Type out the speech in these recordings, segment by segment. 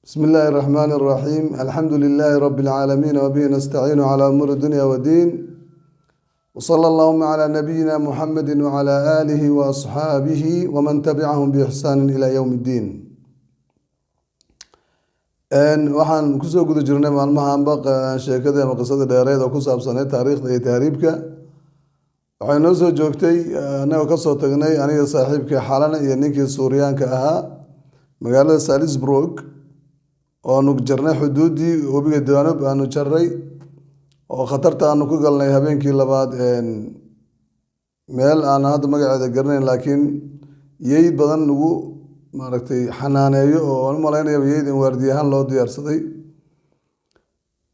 بسم الله الرحمن الرحيم، الحمد لله رب العالمين، وبه نستعين على أمور الدنيا والدين، وصلى اللهم على نبينا محمد وعلى آله وأصحابه ومن تبعهم بإحسان إلى يوم الدين. Waxaan kusoo guda jirnay maalmahanba sheekadii ama qisadii dheereed oo ku saabsaneyd taariikhda iyo tahriibka. Waxay noo soo joogtay annagoo kasoo tagnay, aniga, saaxiibkii Xalana iyo ninkii Suuryaanka ahaa, magaalada Salisburg, oonu jarnay xuduuddii webiga Danube aanu jarray oo khatarta aanu ku galnay habeenkii labaad meel aan hadda magaceeda garanayn, laakiin yeyd badan lagu maaragtay xanaaneeyo oo aan u malaynayaba yeyd in waardiye ahaan loo diyaarsaday.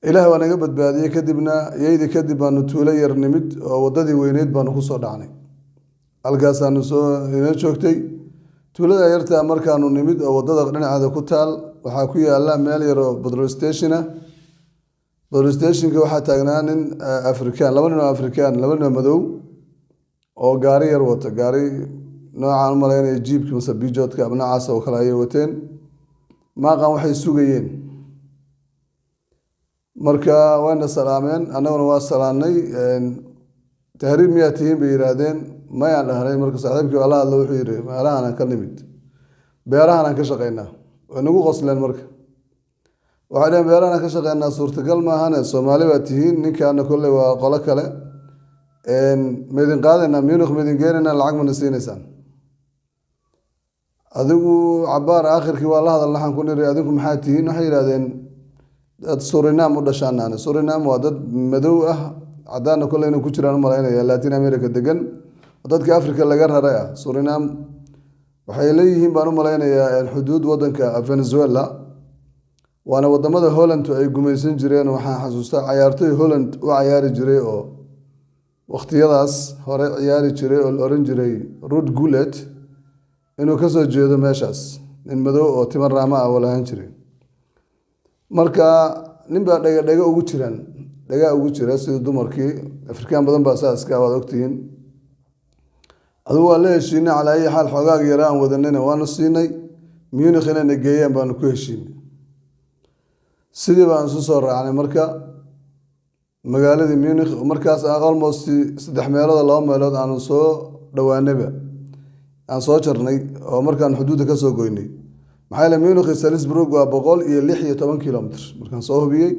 Ilaah waa naga badbaadiyey. Kadibna yeydi kadib baanu tuulo yar nimid oo waddadii weyneyd baanu kusoo dhacnay. Halkaasaanu soo inoo joogtay tuulada yartaa. Markaanu nimid oo waddada dhinaceeda ku taal, waxaa ku yaala meel yar oo petrol station ah. Petrol stationka waxaa taagnaa nin Afrikaan, laba nin oo Afrikaan, laba nin oo madow oo gaari yar wato, gaari noocaan u malaynaya Jeepka mase Peugeotka ama noocaas oo kale ayay wateen. Maaqan waxay sugayeen. Marka wayna salaameen, annaguna waa salaannay. "Tahriib miyaa tihiin?" bay yidhaahdeen. "Mayaan," dhahnay. Marka saaxiibkii waa la hadla, wuxuu yidhi, "Meelahanaan ka nimid, beerahanaan ka shaqeynaa." Way nagu qosleen. Marka waxay dhaheen, "Beerahanaan ka shaqeynaa suurtagal maahane, Soomaali baa tihiin, ninkaana kolley waa qolo kale. Maydin qaadaynaa, Munich maydin geenaynaa, lacag mana siinaysaan?" Adigu cabaar aakhirkii waa la hadal. Waxaan ku niri, "Adinku maxaa tihiin?" Waxay yidhahdeen, "Dad Surinam u dhashaan." Surinam waa dad madow ah, caddaanna kolley inay ku jiraan u malaynaya, Latin America degan, dadka Africa laga raray ah. Surinam waxay leeyihiin, baan u malaynayaa, xuduud wadanka Venezuela, waana wadamada Holland ay gumaysan jireen. Waxaan xasuustaa cayaartoy Holland u cayaari jiray oo waqtiyadaas hore ciyaari jiray oo la oran jiray Ruud Gullit inuu kasoo jeedo meeshaas, nin madow oo timo raama ah oo lahaan jiray. Marka nin baa dhega dhega ugu jiraan, dhagaa ugu jira sida dumarkii. Afrikaan badan baa saa iska, waad ogtihiin. Adigu waa la heshiinay. Calaa ayi xaal, xoogaag yara aan wadanayna waanu siinay, Munich inayna geeyaan baanu ku heshiinay. Sidii baan isu soo raacnay. Marka magaaladii Munich markaas almost saddex meelood, laba meelood aanu soo dhowaanayba, aan soo jarnay oo markaan xuduudda ka soo goynay. Maxaa yeele, Munich iyo Salisburg waa 116 kilomitr. Markaan soo hubiyey,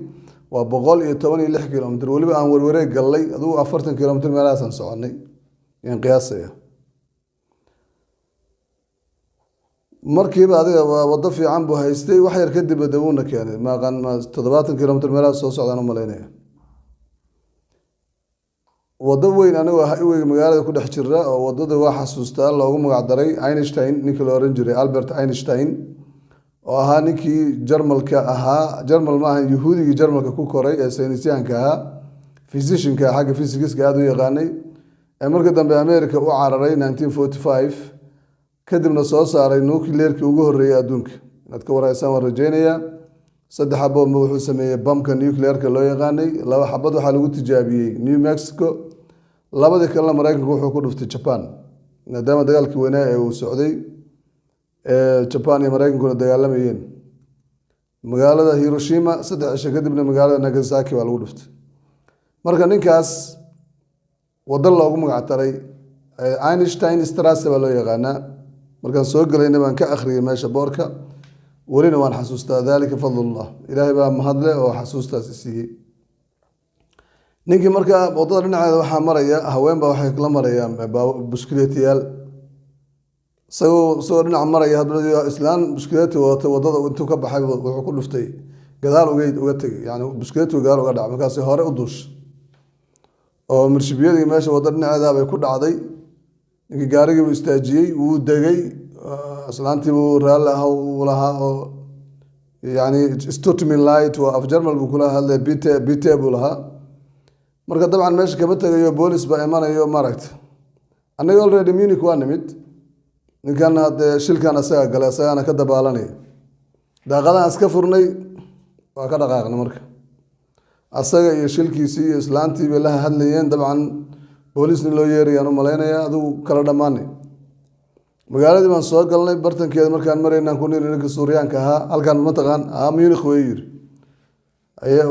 waa 116 kilomitr. Weliba aan warwareeg gallay, adigu 40 kilomitr meelahaasaan soconay yaan qiyaasaya. Markiiba adiga waa waddo fiican buu haystay. Wax yar kadib de wuuna keenay. Maaqan ma 70 kilomitr meelahaas soo socdaan u malaynaya. Waddo weyn, anigoo highway magaalada ku dhex jira, oo waddada waa xasuustaa loogu magac daray Einstein, ninkii la oran jiray Albert Einstein, oo ahaa ninkii Jarmalka ahaa, Jarmal ma ahan, Yuhuudigii Jarmalka ku koray ee saynisyahanka ahaa, physicianka, xagga physicska aada u yaqaanay, ee marka dambe America u cararay 1945, kadibna soo saaray nuclearkii ugu horreeyay adduunka. Inaad ka wareysaan waan rajeynayaa. Saddex xaboodma wuxuu sameeyey bamka nuclearka loo yaqaanay. Laba xabad waxaa lagu tijaabiyey New Mexico, labadii kalena Mareykanku wuxuu ku dhuftay Japan, maadaama dagaalkii weynaa ee uu socday Japan iyo Mareykankuna dagaalamayeen. Magaalada Hiroshima 3 cisho kadibna magaalada Nagasaki baa lagu dhuftay. Marka ninkaas waddo loogu magac daray, Einstein Strasse baa loo yaqaanaa. Markaan soo gelayna baan ka akhriyay meesha boorka, welina waan xasuustaa. Dalika fadlullah, Ilaahay baa mahadle oo xasuustaas siiyey. Ninkii marka waddada dhinaceeda waxaa maraya haween baa, waxay la marayaan bushkuleetiyaal. Isagoo dhinaca maraya, hadba islaan bushkuleeti wadata waddada intuu ka baxay wuxuu ku dhuftay, gadaal uga tegay, yani bushkuleetigu gadaal uga dhacay. Markaasi hore u duushay oo mirshibiyadii meesha wadda dhinaceeda bay ku dhacday. Ninkii gaarigii buu istaajiyey, wuu degay, islaantii buu raalli ah u lahaa oo yani "Es tut mir leid," waa af Jarmal buu kula hadlay, "Bitte, bitte" buu lahaa. Marka dabcan meesha kama tegayo, boolis baa imanayo. Maaragta, annaga already Munich waa nimid. Ninkan haddee shilkan asaga galay, asagaana ka dabaalanaya. Daaqadahan iska furnay, waa ka dhaqaaqnay. Marka asaga iyo shilkiisii iyo islaantii bay la hadlayeen. Dabcan boolisna loo yeerayaan u malaynaya. Adigu kala dhammaanay. Magaaladii baan soo galnay. Bartankeeda markaan maraynaan ku niri ninka Suuryaanka ahaa, "Halkaan mataqaan?" "Aa, Munich wey," yiri.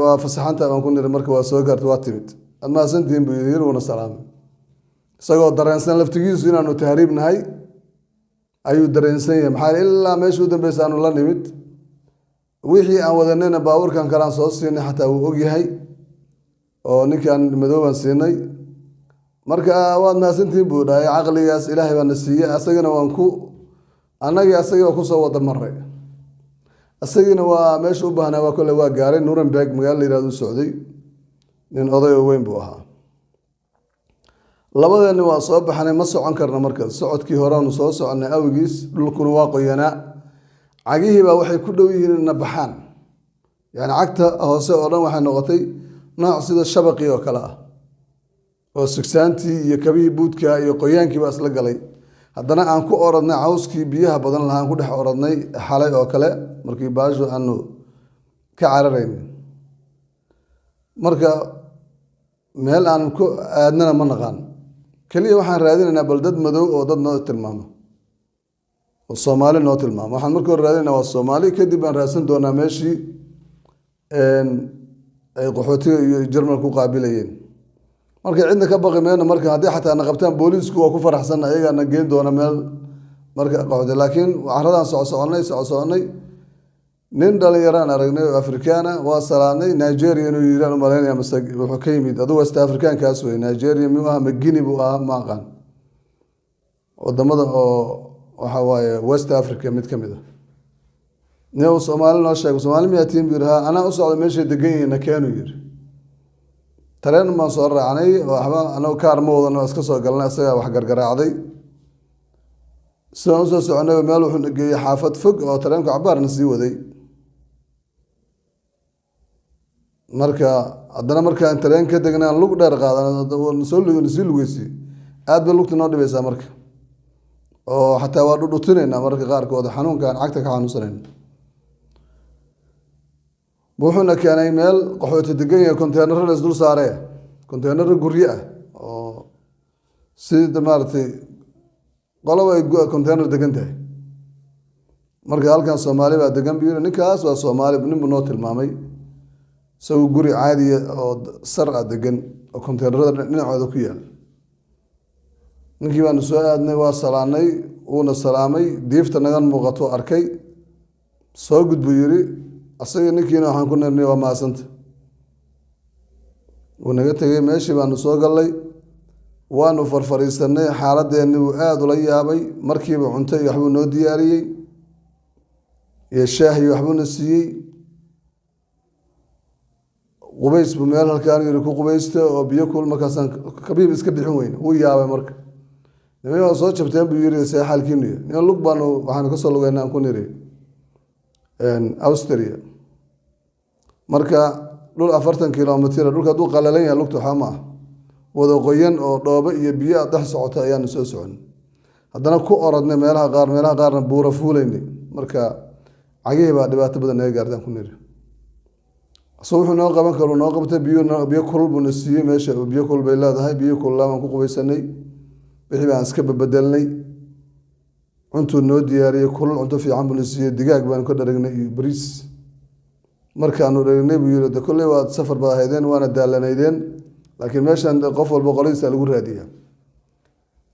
"Waa fasaxanta," baan ku niri. Marka waa soo gaartay, waa timid, "Aad mahadsantihiin," buu yiri, wuuna salaamay. Isagoo dareensan laftigiisu inaanu tahriib nahay ayuu dareensan yahay. Maxaa ilaa meesha u dambeysa aanu la nimid, wixii aan wadanayna baabuurkan kalean soo siinay, xataa wuu ogyahay oo ninkaan madoobaan siinay. Marka "Waad mahadsantihiin," buu dhahay. Caqligaas Ilaahay baana siiyey, asagana waan ku annagii asagii waa kusoo wada maray. Isagiina waa meesha u baahnaa, waa kole waa gaaray. Nuremberg magaalo la yihahdo u socday. Nin oday oo weyn buu ahaa. Labadeenni waa soo baxnay. Ma socon karna marka, socodkii horeanu soo soconay awgiis, dhulkuna waa qoyanaa, cagihiibaa waxay ku dhow yihiin ina baxaan. Yani cagta hoose oo dhan waxay noqotay nooc sida shabaqii oo kale ah, oo sigsaantii iyo kabihii buudka iyo qoyaankii baa isla galay. Haddana aan ku orodnay cawskii biyaha badan lahaa, aan ku dhex orodnay xalay oo kale markii baashu aanu ka cararayn. Marka meel aan ku aadnana ma naqaan. Keliya waxaan raadinaynaa bal dad madow oo dad noo tilmaamo oo Soomaali noo tilmaamo. Waxaan marka hore raadinayna waa Soomaali, kadib baan raadsan doonaa meeshii ay qaxootiga iyo Jarmalka ku qaabilayeen. Marka cidna ka baqi mayno. Marka haddii xataa na qabtaan booliisku, waa ku faraxsan, ayagaa na geyn doona meel marka qaxooti. Laakiin caradaan soco soconay, soco soconay, nin dhalinyaraan aragnay oo Afrikaana, waa salaadnay. Nigeria inuu yiraan u malaynaya, mase wuxuu ka yimid aduu West Africankaas wey. Nigeria miyuu ahaa ma Guinea buu ahaa, ma aqaan. Wadamada oo waxa waaye West Africa mid ka mid a. Nin uu Soomaali noo sheego, "Soomaali miyaa tiin?" buu yiri. "Ha, anaa u socda meeshay degan yihiin, na keenuu," yiri. Tareen baan soo raacnay. Waxba anagu kaar ma wadano, iska soo galnay. Isagaa wax gargaraacday. Sidaan usoo soconay, meel wuxuu geeyey xaafad fog oo tareenku cabaarna sii waday. Marka haddana markaan tareen ka degnaan lug dheer qaadan soo sii lugeysiy, aad bay lugta noo dhibaysaa. Marka oo xataa waa dhudhutinaynaa mararka qaarkood, xanuunkaan cagta ka xanuunsanayna. Wuxuuna keenay meel qaxooti degan yahay, konteenaro la isdul saaree, konteenaro guryo ah oo si maaragtay qoloba ay konteenar degan tahay. Marka "Halkan Soomaali baa degan," buu yiri ninkaas. "Waa Soomaali," nin buu noo tilmaamay, isagoo guri caadiya oo sar ah degan oo konteenarada dhinacooda ku yaal. Ninkii baanu soo aadnay, waa salaanay, wuuna salaamay. Diifta naga muuqato arkay. "Soo gud," buu yiri asaga. Ninkiina waxaan ku nirnay, "Waa mahadsanta." Wuu naga tegey. Meeshii baanu soo gallay, waanu farfariisanay. Xaaladeenni wuu aada ula yaabay. Markiiba cunto iyo waxbuu noo diyaariyey, iyo shaah iyo waxbuuna siiyey. Qubays buu meel halkaan yiri, "Ku qubaysta oo biyo kul." Markaasaan kabiib iska bixin weyne. Wuu yaabay. Marka "Nimay waa soo jabteen," buu yiri, "see xaalkiinu yahay?" "Nin lug baanu waxaanu kasoo lugeynaa," aan ku niri, "Austria." Marka dhul 40 kilomitr, dhulka hadduu qalalan yahay lugta waxba ma ah, wada qoyan oo dhoobo iyo biyo aad dhex socota ayaanu soo socon. Haddana ku orodnay meelaha qaar, meelaha qaarna buura fuulaynay. Marka cagihii baa dhibaato badan naga gaartaan ku niri. So wuxuu noo qaban karo noo qabtay. Biyo biyo kulul buuna siiyey. Meesha biyo kulul bay leedahay. Biyo kululaa baan ku qubaysanay, wixii baan iska bebedelnay. Cuntuu noo diyaariyey kulul, cunto fiican buuna siiyey. Digaag baanu ka dharagnay iyo bariis. Markaanu dharagnay buu yiri, "De kolley waad safar baad ahaydeen, waana daalanaydeen, laakiin meeshan qof walba qoladiisa lagu raadiyaa."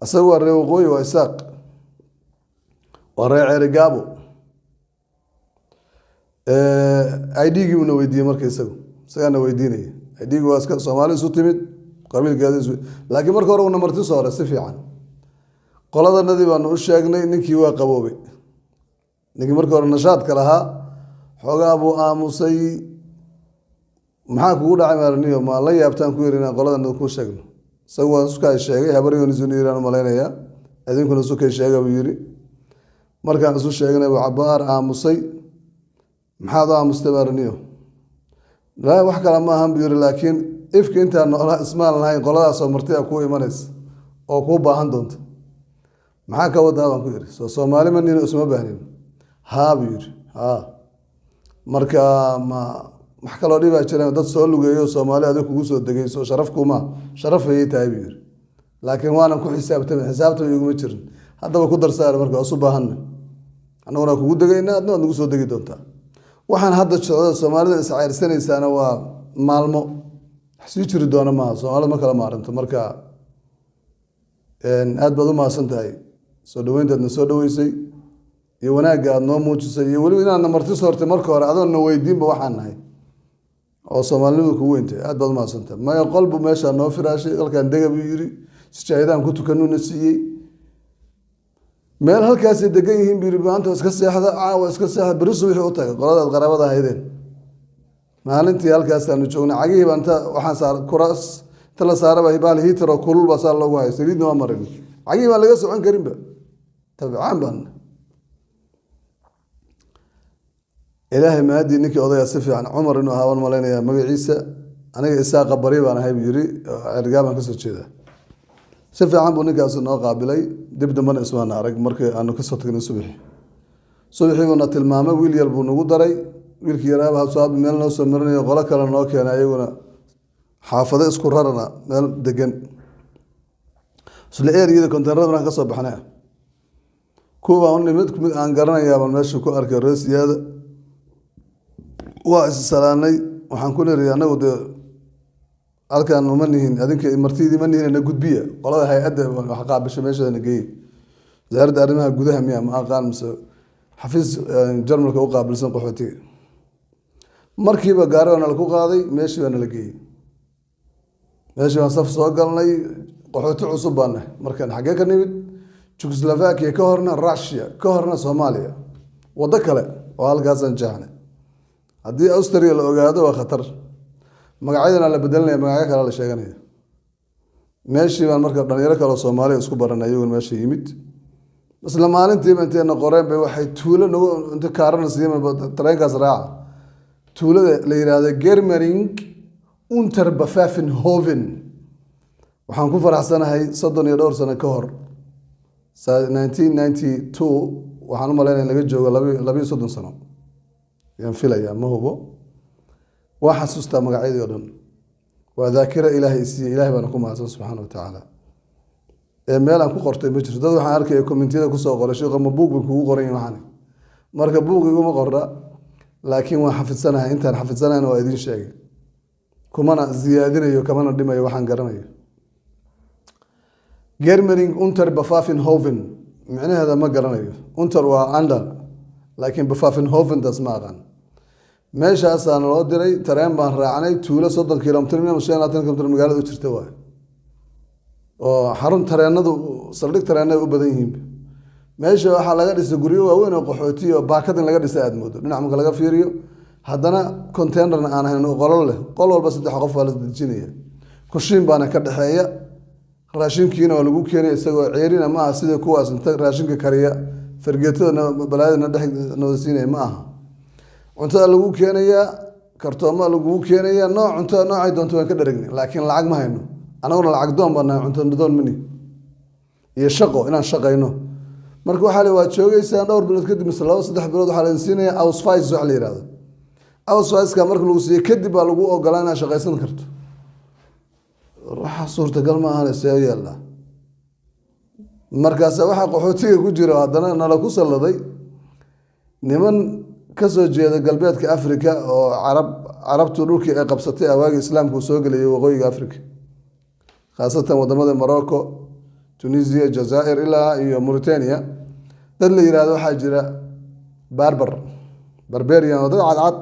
Isagu waa reer waqooyi, waa Isaaq, waa reer Ceerigaabo. ID-gii uuna weydiiyey. Marka isagu isagaana weydiinaya ID-gi. Waa iska Soomaali isu timid, qabiilkeeda isu. Laakiin marka hore uuna marti sooray si fiican. Qoladanadii baanu u sheegnay. Ninkii waa qaboobay. Ninkii marka hore nashaadka lahaa xoogaa buu aamusay. "Maxaa kugu dhacay maarniyo? Ma la yaabtaan?" ku yiri, "Inaan qoladanada kuu sheegno." Isagu waa sukay sheegay. "Habaryonisunu yiri aan malaynayaa, idinkuna sukay sheega," buu yiri. Markaan isu sheegnay buu cabaar aamusay. "Maxaad u aamustay maarniyo?" "Laa, wax kale ma ahan," buu yiri, "laakiin ifka intaan noolaa ismaan lahayn qoladaasoo marti a kuu imanaysa oo kuu baahan doonta." "Maxaa ka wadaa?" baan ku yiri. "Soo Soomaali ma nino, isma baahnin?" "Haa," buu yiri, "haa." "Marka ma wax kaloo dhibaa jiraan? Dad soo lugeeyo Soomaali adig kugu soo degayso sharaf kuma sharaf ayay tahay," buu yiri, "laakiin waanan ku xisaabtamay, xisaabtama iguma jirin." Haddaba ku darsaar marka waa isu baahanna, annaguna kugu degaynaa, adna waad nagu soo degi doontaa. Waxaan hadda socda Soomaalida iscayrsanaysaana waa maalmo, wax sii jiri doona maaha. Soomaalida ma kala maaranto. Marka aad baad u mahadsan tahay soo dhaweyntaadna soo dhaweysay iyo wanaagga aada noo muujisay, iyo weliba inaadna marti soortay marka hore adoon na weydiinba waxaan nahay, oo soomaalinimadu kugu weyntay. Aad baad umahadsan tahay. Maya, qolbu meeshaa noo firaashay, halkaan dega buu yiri, sijaayadaan ku tukanuuna siiyey. Meel halkaasay degan yihiin buu yiri. Maanta iska seexda, caawa iska seexda, beri subaxii u tagay qoladaad qaraabada ahaydeen. Maalintii halkaasaanu joognay. Cagihii baa inta waxaan saar kuraas inta la saaraba baal heater oo kulul baa saa loogu hayo, saliidna waa marin. Cagihii baan laga socon karinba, tabcaan baan. Ilaahay mahadii, ninkii odayaa si fiican, Cumar inuu ahaa baan malaynayaa magaciisa. Aniga Isaaqa Bari baan ahay buu yiri, Cergaa baan kasoo jeedaa. Si fiican buu ninkaasi noo qaabilay. Dib dambena ismaana arag. Markii aanu kasoo tagnay subaxii, subaxii buuna tilmaamay, wiil yar buu nagu daray. Wiilkii yaraaba habsaabi meel noo soo marinayo, qolo kale noo keenay, ayaguna xaafado isku rarana, meel degan isla eriyada konteenarada markaan kasoo baxnay. Kuwaa u nimid, mid aan garanayaa baan meesha ku arkay, reesiyaada. Waa issalaanay. Waxaan ku niri, anagu dee halkaan uma nihin adinka martidii ma nihin, na gudbiya qolada hay-adda wax qaabisha, meeshaana geeyey. Wasaaradda arrimaha gudaha miya, ma aqaan, mise xafiis Jarmalka u qaabilsan qaxootiga. Markiiba gaari baa nala ku qaaday, meeshii baa nala geeyey. Meeshii baan saf soo galnay. Qaxooti cusub baan nahay markaan. Xaggee ka nimid? Jugoslovakia, ka horna Russia, ka horna Soomaaliya, waddo kale oo halkaasaan jeexnay. Haddii Austria la ogaado waa khatar, magacyadana la bedelinaya, magacyo kale la sheeganaya. Meeshii baan marka dhalinyaro kale oo Soomaaliya isku baranay, iyaguna meesha yimid. Isla maalintiiba intayna qoreen bay waxay tuulo nagu inta kaarana siiyeen, tareenkaas raaca, tuulada la yidhaahdo Germering unter Pfaffenhofen. Waxaan ku faraxsanahay 30 iyo dhowr sano ka hor, 1992, waxaan u malaynaya laga joogo 32 sano yaan filayaa, ma hubo. Waa xasuustaa magacyadii o dhan. Waa daakira Ilaahay isiiye, Ilahay baana ku mahadsan subxaana wa tacaala. Ee meel aan ku qortay ma jirto. Dad waxaan arkaya commentiyada kusoo qoray, "Sheekho, ma buug bay kugu qoran yihin?" Waxaan marka buug iguma qora, laakiin waan xafidsanahay. Intaan xafidsanahayna waa idiin sheegay, kumana ziyaadinayo, kamana dhimayo waxaan garanayo. Germering unter Pfaffenhofen micnaheeda ma garanayo. Unter waa under, laakiin Pfaffenhofen taas ma aqaan. Meeshaasaa loo diray. Tareen baan raacnay. Tuulo 30 kilomitr minimum, 25 kilomitr magaalada u jirta waay, oo xarun tareenadu, saldhig tareenada u badan yihiin. Meesha waxaa laga dhisay guryo waaweyn oo qaxootiya, oo baakad in laga dhisay aada moodo dhinac marka laga fiiriyo, haddana containerna aan ahayn, qolol leh. Qol walba saddex qof waa la dejinaya, kushiin baana ka dhexeeya. Raashinkiina waa lagu keenaya isagoo ceerina. Ma aha sida kuwaas inta raashinka kariya fargeetadana balaayadana dhex nawada siinaya, ma aha. Cuntada lagu keenayaa, kartoomaa lagugu keenaya, nooc cuntada noocay doonto waan ka dharagnay, laakiin lacag ma hayno. Anaguna lacag doon baa nahay, cunto doon mani iyo shaqo inaan shaqayno. Marka waxaa la waad joogeysaan dhowr bilood kadib, mise 2-3 bilood, waxaa la siinaya Ausweis wax la yihahdo. Ausweiska marka lagu siiyo kadib baa lagu ogolaa inaad shaqaysan karto. Waxa suurtagal ma ahan, see yeelnaa? Markaas waxaa qaxootiga ku jira haddana nala ku salladay niman kasoo jeeda galbeedka Africa, oo carab, carabtu dhulkii ay qabsatay awaagii islaamku uu soo gelayay waqooyiga Africa, khaasatan wadamada Morocco, Tunisia, Jazair ilaa iyo Mauritania. Dad la yihahdo waxaa jira Barbar, Barbarian, oo dad cadcad.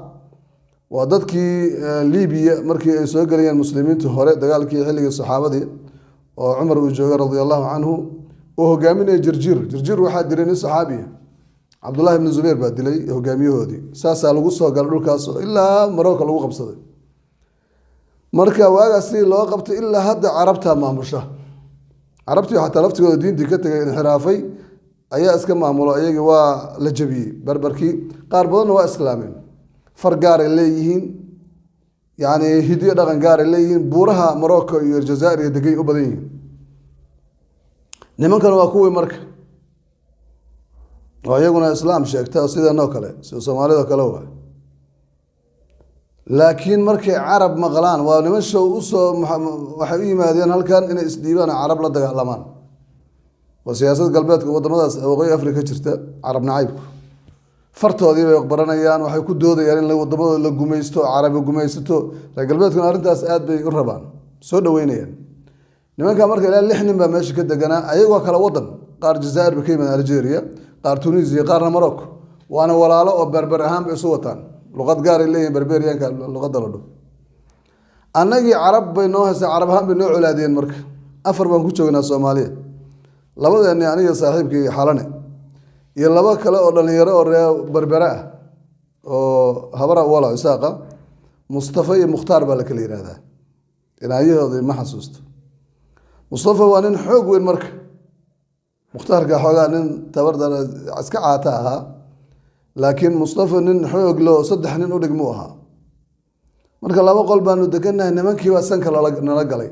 Waa dadkii Libiya markii ay soo gelayeen muslimiinta hore, dagaalkii xilligii saxaabadii oo Cumar uu joogay radia allahu canhu, uu hogaaminaya Jirjir. Jirjir waxaa dilay nin saxaabiya, Cabdullahi ibnu Zubayr baa dilay hogaamiyahoodii. Saasaa lagu soo galay dhulkaas oo ilaa Morocco lagu qabsaday. Marka waagaas sidii loo qabtay ilaa hadda carabtaa maamusha. Carabtii xataa laftigooda diintii ka tegay, inxiraafay, ayaa iska maamulo. Ayagii waa la jabiyey barbarkii, qaar badanna waa islaameen. Far gaaray leeyihiin, yacni hidiyo dhaqan gaaray leeyihiin. Buuraha Morocco iyo Jazair iyo degay u badan yihiin nimankan. Waa kuwii marka oo iyaguna islaam sheegta, sideenoo kale, sida soomaalida kale waay. Laakiin markay carab maqlaan, waa niman show usoo, waxay u yimaadeen halkan inay isdhiibaan oo carab la dagaalamaan. Waa siyaasad galbeedka, wadamadaas Waqooyi Africa ka jirta. Carab nacaybku fartoodii bay baranayaan. Waxay ku doodayaan in wadamadooda la gumaysto, carabi gumaysato. Reer galbeedkuna arrintaas aad bay u rabaan, soo dhaweynayaan nimanka. Marka ilaa lix nin baa meesha ka deganaa, ayagoo kala wadan. Qaar Jazaa'ir bay ka yimaadeen, Algeria, qaar Tunisia, qaarna Morocco. Waana walaalo oo Berber ahaan bay isu wataan. Luqad gaaray leeyihin Berberiyaanka, luqadda la dhaho. Annagii carab bay noo haysay, carab ahaan bay noo colaadiyeen. Marka afar baan ku joognaa Soomaaliya, labadeeni, aniga saaxiibkii Xalane iyo laba kale oo dhalinyaro oo reer Berbere ah oo Habara Wala Isaaqa. Mustafa iyo Mukhtaar baa la kala yihahdaa, inaayahooda ma xasuusto. Mustafa waa nin xoog weyn. Marka Mukhtaarka xoogaa nin tabardara iska caata ahaa, laakiin Mustafa nin xoog loo saddex nin u dhigmuu ahaa. Marka laba qol baanu degannahay. Nimankii baa sanka nala galay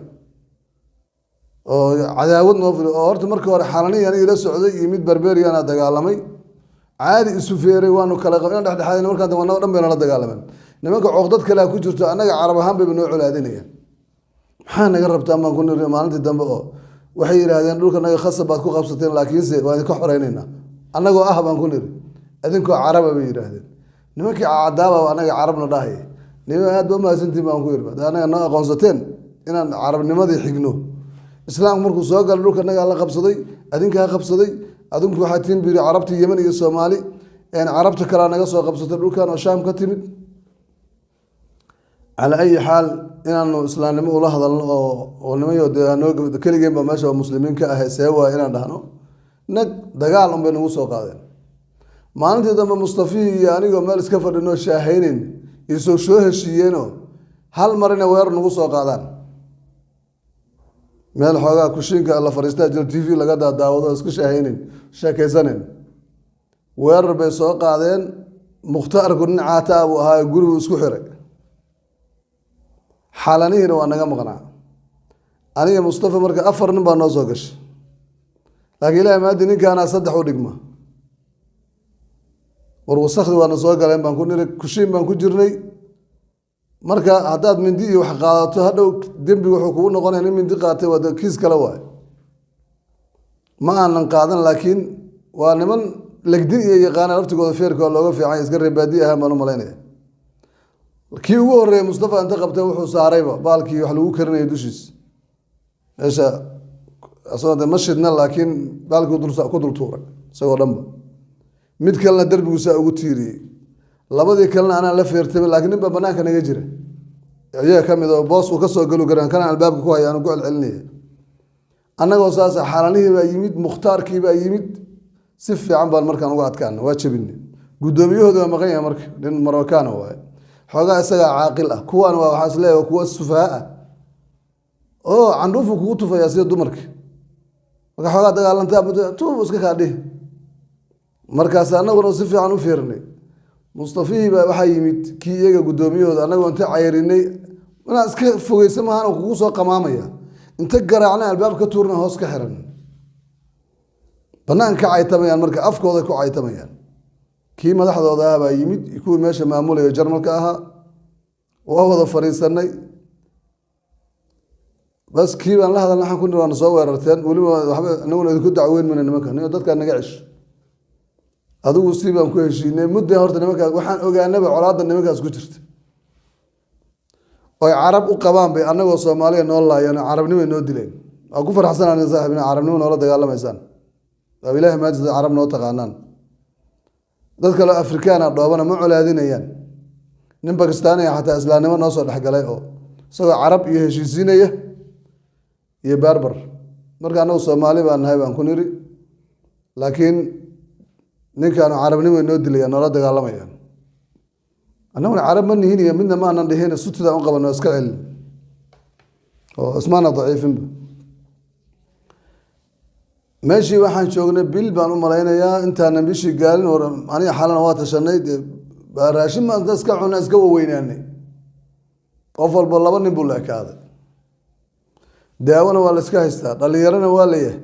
oo cadaawad noo fili. Oo horta markii hore Xalanihi aniga ila socday iyo mid Berberiana dagaalamay, caadi isu feeray, waanu kala inaan dhexdhexaadin. Markaan dambe annago dhan bay nala dagaalameen nimanka. Cooqdad kalea ku jirto, annaga carab ahaan bayba noo colaadinayaan. "Maxaa naga rabtaan?" baan ku niri maalintii dambe. Oo waxay yidhaahdeen, "Dhulka naga khasab baad ku qabsateen, laakiinse waan idinka xoreynaynaa." "Annagoo ah?" baan ku niri. "Idinkoo caraba," bay yidhaahdeen. Nimankii cadaaba annaga carabna dhahaya. "Nima, aad ba umahadsantiin," baan ku yidhi, "hadda annaga noo aqoonsateen inaan carabnimadii xigno. Islaamku markuu soo galay dhulka nagaa la qabsaday, adinkaa qabsaday. Adinku waxaa tiin," buu yidhi, "carabta Yemen iyo Soomaali. Carabta kalea naga soo qabsatay dhulkan oo Shaam ka timid." Calaa ayi xaal, inaanu islaamnimo ula hadalno oo nimayo dee hanoo keligeen ba meesha muslimiin ka ahay, see waay inaan dhahno? Nag dagaal un bay nagu soo qaadeen. Maalintii dambe Mustafihii iyo anigoo meel iska fadhinoo shaahayneyn iyo soo heshiiyeenoo hal mar inay weerar nagu soo qaadaan. Meel xoogaa kushiinka la fadhiistaa jiro, TV laga daadaawado, isku shaahayneyn, sheekaysanayn. Weerar bay soo qaadeen. Mukhtaarku nin caata ah buu ahaa, gurigu isku xiray. Xalanihiina waa naga maqnaa, aniga Mustafa. Marka afar nin baa noo soo gashay, laakiin Ilahi maadi ninkaanaa saddex u dhigma. "War wasakdi waana soo galeen," baan ku niri. Kushiin baan ku jirnay. Marka haddaad mindi iyo wax qaadato, hadhow dembiga wuxuu kugu noqonaya nin mindi qaatay, waa kiis kale waay. Ma aanan qaadan, laakiin waa niman legdin iyo yaqaana laftigooda. Feerka waa looga fiican, iska reebaadi ahaan baan u malaynaya. Kii ugu horreeyay Mustafa inta qabtay wuxuu saarayba baalkii wax lagu karinaya dushiis meesha. Asagoo de ma shidna, laakiin baalkii ku dul tuuray isagoo dhanba. Mid kalena derbigu saa ugu tiiriyey. Labadii kalena anaa la feertamay, laakiin nin baa banaanka naga jira iyaga ka mid oo boos uu kasoo galu garan kana albaabka ku haya, aanu ku celcelinaya. Annagoo saasa Xalanihii baa yimid, Mukhtaarkii baa yimid. Si fiican baan markaan uga adkaana, waa jabinay. Guddoomiyahooda waa maqan yahay. Marka nin Marokana waaye, xoogaa isagaa caaqil ah. Kuwaan waa waxaa isleeyahay kuwa sufaha ah oo candhuufu kugu tufayaa sida dumarka. Marka xoogaa dagaalantaa tuub iska kaa dhihi. Markaas annaguna si fiican u fiirnay. Mustafihii baa waxaa yimid kii iyaga guddoomiyahooda. Annagoo inta cayrinay, inaad iska fogeysa maahan, kugu soo qamaamaya. Inta garaacna, albaab ka tuurna, hoos ka xiran, banaanka ka caytamayaan. Marka afkooda ku caytamayaan. Kii madaxdooda ah baa yimid, kuwii meesha maamulaya Jarmalka ahaa. Waa wada fadhiisanay. Bas, kii baan la hadalna. Waxaan ku niri, "Waana soo weerarteen, weliba waxba inaguna idinku dacweyn mayna. Nimanka niyo dadkaa naga cesho." Adigu si baan ku heshiinay mudda. Horta nimankaas waxaan ogaanaba colaadda nimankaas ku jirta oy carab u qabaan bay annagoo Soomaaliya noo laayeen oo carabnimo noo dileen. Waa ku faraxsanaan saaxib ina carabnimo noola dagaalamaysaan. Waa Ilahi maajid carab noo taqaanaan. Dad kaleo Afrikaana dhoobana ma colaadinayaan. Nin Bakistaaniya xataa islaamnimo noo soo dhexgalay oo isagoo carab iyo heshiisiinaya iyo Barbar. Marka annagu Soomaali baan nahay baan ku niri, laakiin ninkaanu carabnimo noo dilaya, noola dagaalamayaan. Annaguna carab ma nihin iyo midna maanan dhihin. Sutidaan u qabano, iska celin oo ismaana daciifinba. Meeshii waxaan joognay bil baan u malaynayaa. Intaanan bishii gaarin hor, aniga Xalana waa tashanay. Dee raashin baan iska cuna, iska waweynaanay. Qof walba laba nin buu la ekaaday. Daawona waa la iska haystaa, dhalinyarona waa layahay.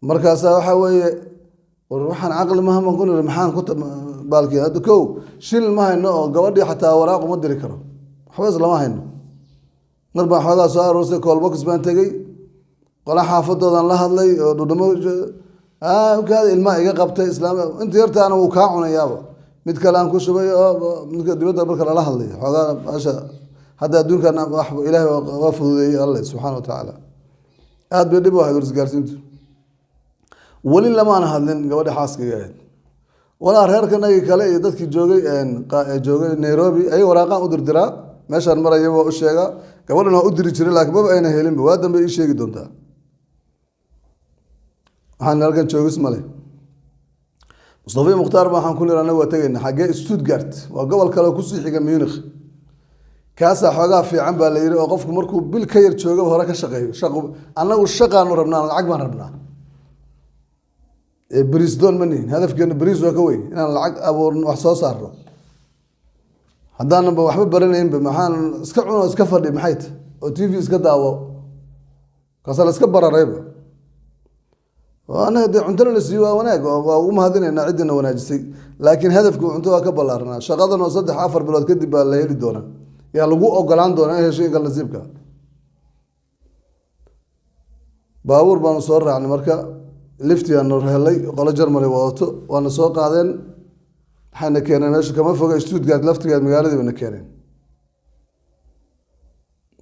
Markaasaa waxaa weeye, "War waxaan caqli maha," baan ku niri. "Maxaan ku baalkii hadda kow shil ma hayno oo gabadhii xataa waraaq uma diri karo, waxba islama hayno." Mar baan xoogaa soo aroosay, callbox baan tegey. Qola xaafadoodan la hadlay oo dhudhamo kaada ilmaha iga qabtay, islaam inta yartaana wuu kaa cunayaaba. Mid kale aan ku shubay oo midka dibadda marka lala hadlay xoogaa maasha. Hadda adduunkan wax Ilaahay waa fududeeyey, Alle subxaana wa tacaala. Aad bay dhib u ahayd warisgaarsiintu. Weli lamaana hadlin gabadha xaaskayga ahayd, walaa reerkanagii kale iyo dadkii joogay Nairobi. Ayaga waraaqaan u dirdiraa, meeshaan maraya waa u sheegaa. Gabadhan waa u diri jiray, laakiin maba ayna helinba. Waa dambe ii sheegi doontaa. Waxaan halkan joogis male. Mustafa Mukhtaar ba waxaan ku niri, anagu waa tegayna. Xaggee? Stuttgart, waa gobol kale oo kusii xiga Munich. Kaasaa xoogaa fiican baa la yidhi, oo qofku markuu bil ka yar joogaba hore ka shaqeeyo. Shaqo, annagu shaqaanu rabnaa, lacag baan rabnaa, ee brisdoon ma nihin. Hadafkeenu bris waa ka weyn, inaan lacag abuurno, wax soo saarno. Haddaananba waxba baranaynba, maxaan iska cuno, iska fadhi, maxay ta oo TV iska daawo? Kaasa la iska bararayba. Annaga dee cuntona la siiyo waa wanaag, waa ugu mahadinaynaa ciddina wanaajisay, laakiin hadafku cunto waa ka ballaarnaa. Shaqadan oo 3-4 bilood kadib baa la heli doonaa, yaa lagu ogolaan doonaa in hesho inka nasiibka. Baabuur baanu soo raacnay marka, liftigaanu helay, qolo Germany wadato waana soo qaadeen, waxayna keeneen meesha kama foga Stuttgart laftigeed. Magaaladii bayna keeneen.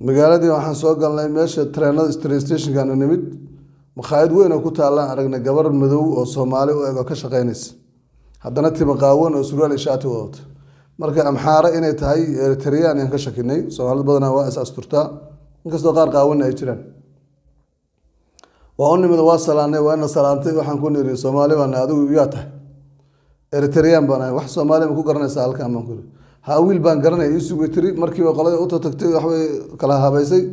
Magaaladii waxaan soo galnay meesha treenada, train stationkaanu nimid. Makhaayad weyn oo ku taallaan aragnay, gabar madow oo Soomaali u eg oo ka shaqeynaysa, haddana tima qaawan oo surwaal iyo shaati wadato. Marka Amxaare inay tahay, Eritreyaan ayaan ka shakinay. Soomaalida badanaa waa is asturtaa, inkastoo qaar qaawanna ay jiraan. Waa u nimid, waa salaanay, waa ina salaantay. Waxaan ku niri, "Soomaali baana, adigu yaa tahay?" "Eritreyaan baan ahay." "Wax Soomaali ma ku garanaysaa halkan?" baan ku iri. "Ha, wiil baan garanaya, ii sugay," tiri. Markiiba qoladii u tagtay, waxbay kala habaysay.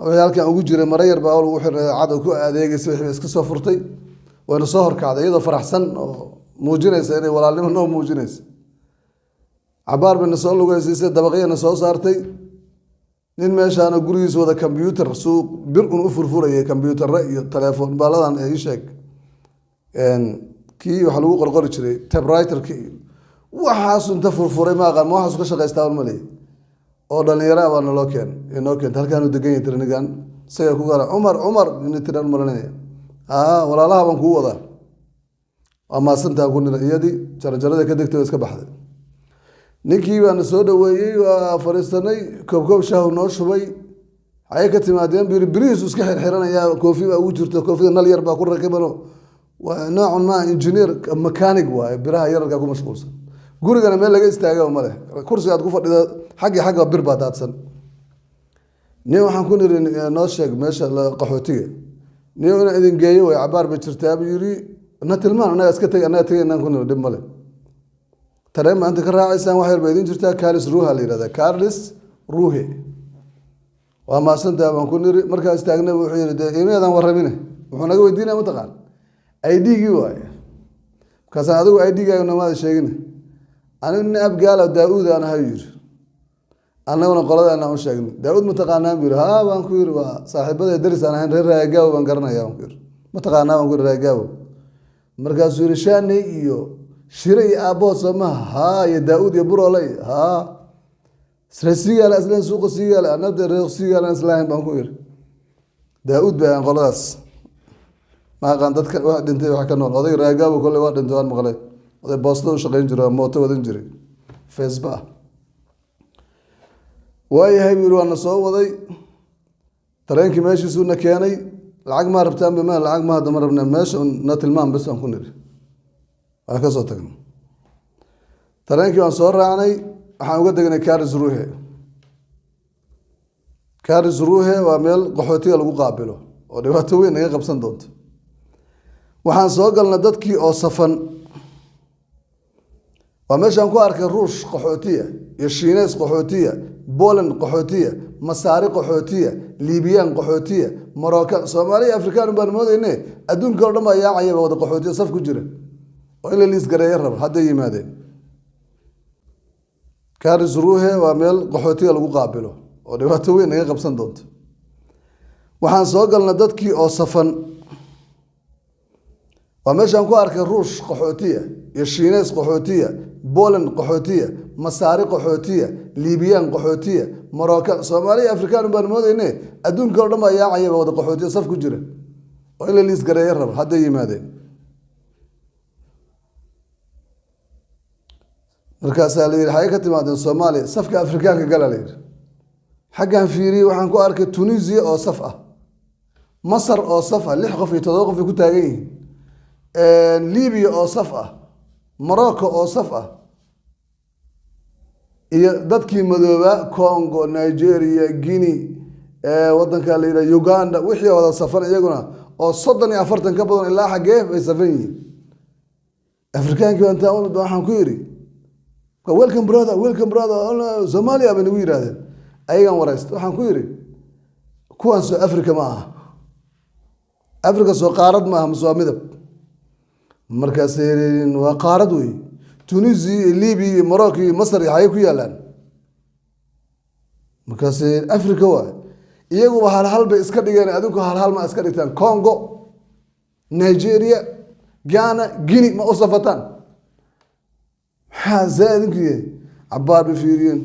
Wixii halkan ugu jiray, maro yar baa lagu xiray cad oo ku adeegaysay, wixii iska soo furtay, wayna soo horkacday iyadoo faraxsan oo muujinaysa inay walaalnimo noo muujinaysa. Cabaar bayna soo lugaysiisay, dabaqyana soo saartay. Nin meeshaana gurigiisa wada combyuter suu bir un u furfurayay, combyuutarre iyo telefoon baaladan ee ii sheeg kii waxa lagu qorqori jiray, typewriterka iyo waxaasu inta furfuray, ma aqaan ma waxaasu ka shaqaystaa un maley, oo dhalinyaro ah baa naloo keen, inoo keenta. "Halkaanu degan yahay," tiri. "Ninkan isaga ku gara Cumar, Cumar ini tiraan malanaya. Aa, walaalaha baan kuu wadaa." "Waa maasantaa," ku nira. Iyadii jaranjarada ka degtay, waa iska baxday. Ninkii baana soo dhaweeyey, waa fadhiisanay, koob koob shaahu noo shubay. "Xagee ka timaadeen?" buu yiri. Birihiisu iska xirxiranayaa, koofi baa ugu jirta, koofida nal yar baa ku rakibano. Waa noocun maa engineer mechanic waaye, biraha yararkaa ku mashquulsan. Gurigana meel laga istaagaba ma leh, kursiga aad ku fadhida xaggii xagga bir baa daadsan. Nin waxaan ku niri, "Noo sheeg meesha qaxootiga." "Nin inaan idin geeyo way, cabaar bay jirtaa," buu yiri. "Na tilmaan, annaga iska teg, annaga tegaynaan," ku niri. "Dhib male, tareen baa inta ka raacaysaan, wax yar ba idin jirtaa. Karlsruhe la yihahdaa, Karlsruhe." "Waa maasantaa," baan ku niri. Markaa istaagnay wuxuu yihi, "Dee imeedan warramine?" Wuxuu naga weydiinaya mataqaan ID-gii waaye. Markaasaan, "Adigu ID-gaaga nomaada sheegin." "Anigu nin Abgaala Daa-uud aan ahay," yiri. Annaguna qoladaana u sheegnay. "Daa-uud ma taqaanaan?" buu yiri. "Haa," baan ku yiri, "waa saaxiibada daris aan ahayn, reer Raagaabo baan garanaya," baan ku yiri. "Ma taqaanaa?" baan ku yiri "Raagaabo." Markaasuu yiri, "Shaaney iyo Shire iyo aabbood soo maha?" "Haa." "Iyo Daa-uud iyo Buroole?" "Haa." "Reer Siigaale isleen, suuqa Siigaale?" "Anada reer Siigaale islahayn," baan ku yiri. Daa-uud bay ahaan qoladaas. Ma aqaan dadka wax dhintay, wax ka nool. Oday Raagaabo kolley waa dhintay, waan maqlay. Oday boostada u shaqayn jiray oo mooto wadan jiray, Vespa ah. "Waayahay," buu yiri. Waana soo waday, tareenkii meeshiisuuna keenay. "Lacag maa rabtaan?" "Ba lacag ma hadda ma rabna, meesha na tilmaam bes," baan ku niri. Waan ka soo tagnay, tareenkii waan soo raacnay, waxaan uga degnay Karlsruhe. Karlsruhe waa meel qaxootiga lagu qaabilo oo dhibaato weyn naga qabsan doonto. Waxaan soo galnay dadkii oo safan. Waa meeshaan ku arkay Ruush qaxootiya iyo Shiineys qaxootiya, Poland qaxootiya, Masaari qaxootiya, Liibiyaan qaxootiya, Moroccan, Soomaaliya, Afrikaan baan moodayne, adduunka o dhan baa yaacayaba, wada qaxootiya saf ku jira oo in la liis gareeyo raba. Hadday yimaadeen. Karlsruhe waa meel qaxootiga lagu qaabilo oo dhibaato weyn naga qabsan doonto. Waxaan soo galnay dadkii oo safan. Waa meeshaan ku arkay Ruush qaxootiya iyo Shiineys qaxootiya, Poland qaxootiya, Masaari qaxootiya, Liibiyaan qaxootiya, Moroccan, Soomaaliya, Afrikaan baan moodayne, adduunka o dhan baa yaacayaba, wada qaxootiya saf ku jira oo in la liis gareeyo raba. Hadday yimaadeen markaasaa la yidhi, xagee ka timaadeen? Soomaaliya. Safka Afrikaanka gala, la yidhi. Xaggaan fiiriyey, waxaan ku arkay Tunisia oo saf ah, Masar oo saf ah, lix qof iyo toddoba qof ay ku taagan yihiin, Libiya oo saf ah, Morocco oo saf ah, iyo dadkii madoobaa, Congo, Nigeria, Guinea, wadanka la yidhaha Uganda, wixii wada safan iyaguna oo 30 iyo 40 ka badan, ilaa xaggee bay safan yihiin. Afrikaankii baan intaan u waxaan ku yidhi, "Welcome brother, welcome brother." Soomaaliya bay nagu yidhahdeen. Ayagaan waraysta, waxaan ku yidhi, "Kuwaan soo Africa ma aha? Africa soo qaarad ma aha mase waa midab?" Markaasay yidhiin, "Waa qaarad wey. Tunisia iyo Libya iyo Morocco iyo Masar iyo xagee ku yaalaan?" Markaasay, "Africa waay." Iyaguba hal hal bay iska dhigeen, adinku hal hal ma iska dhigtaan? Congo, Nigeria, Ghana, Guinea ma u safataan? Maxaa saa idinku yahay? Cabaar bay fiiriyeen.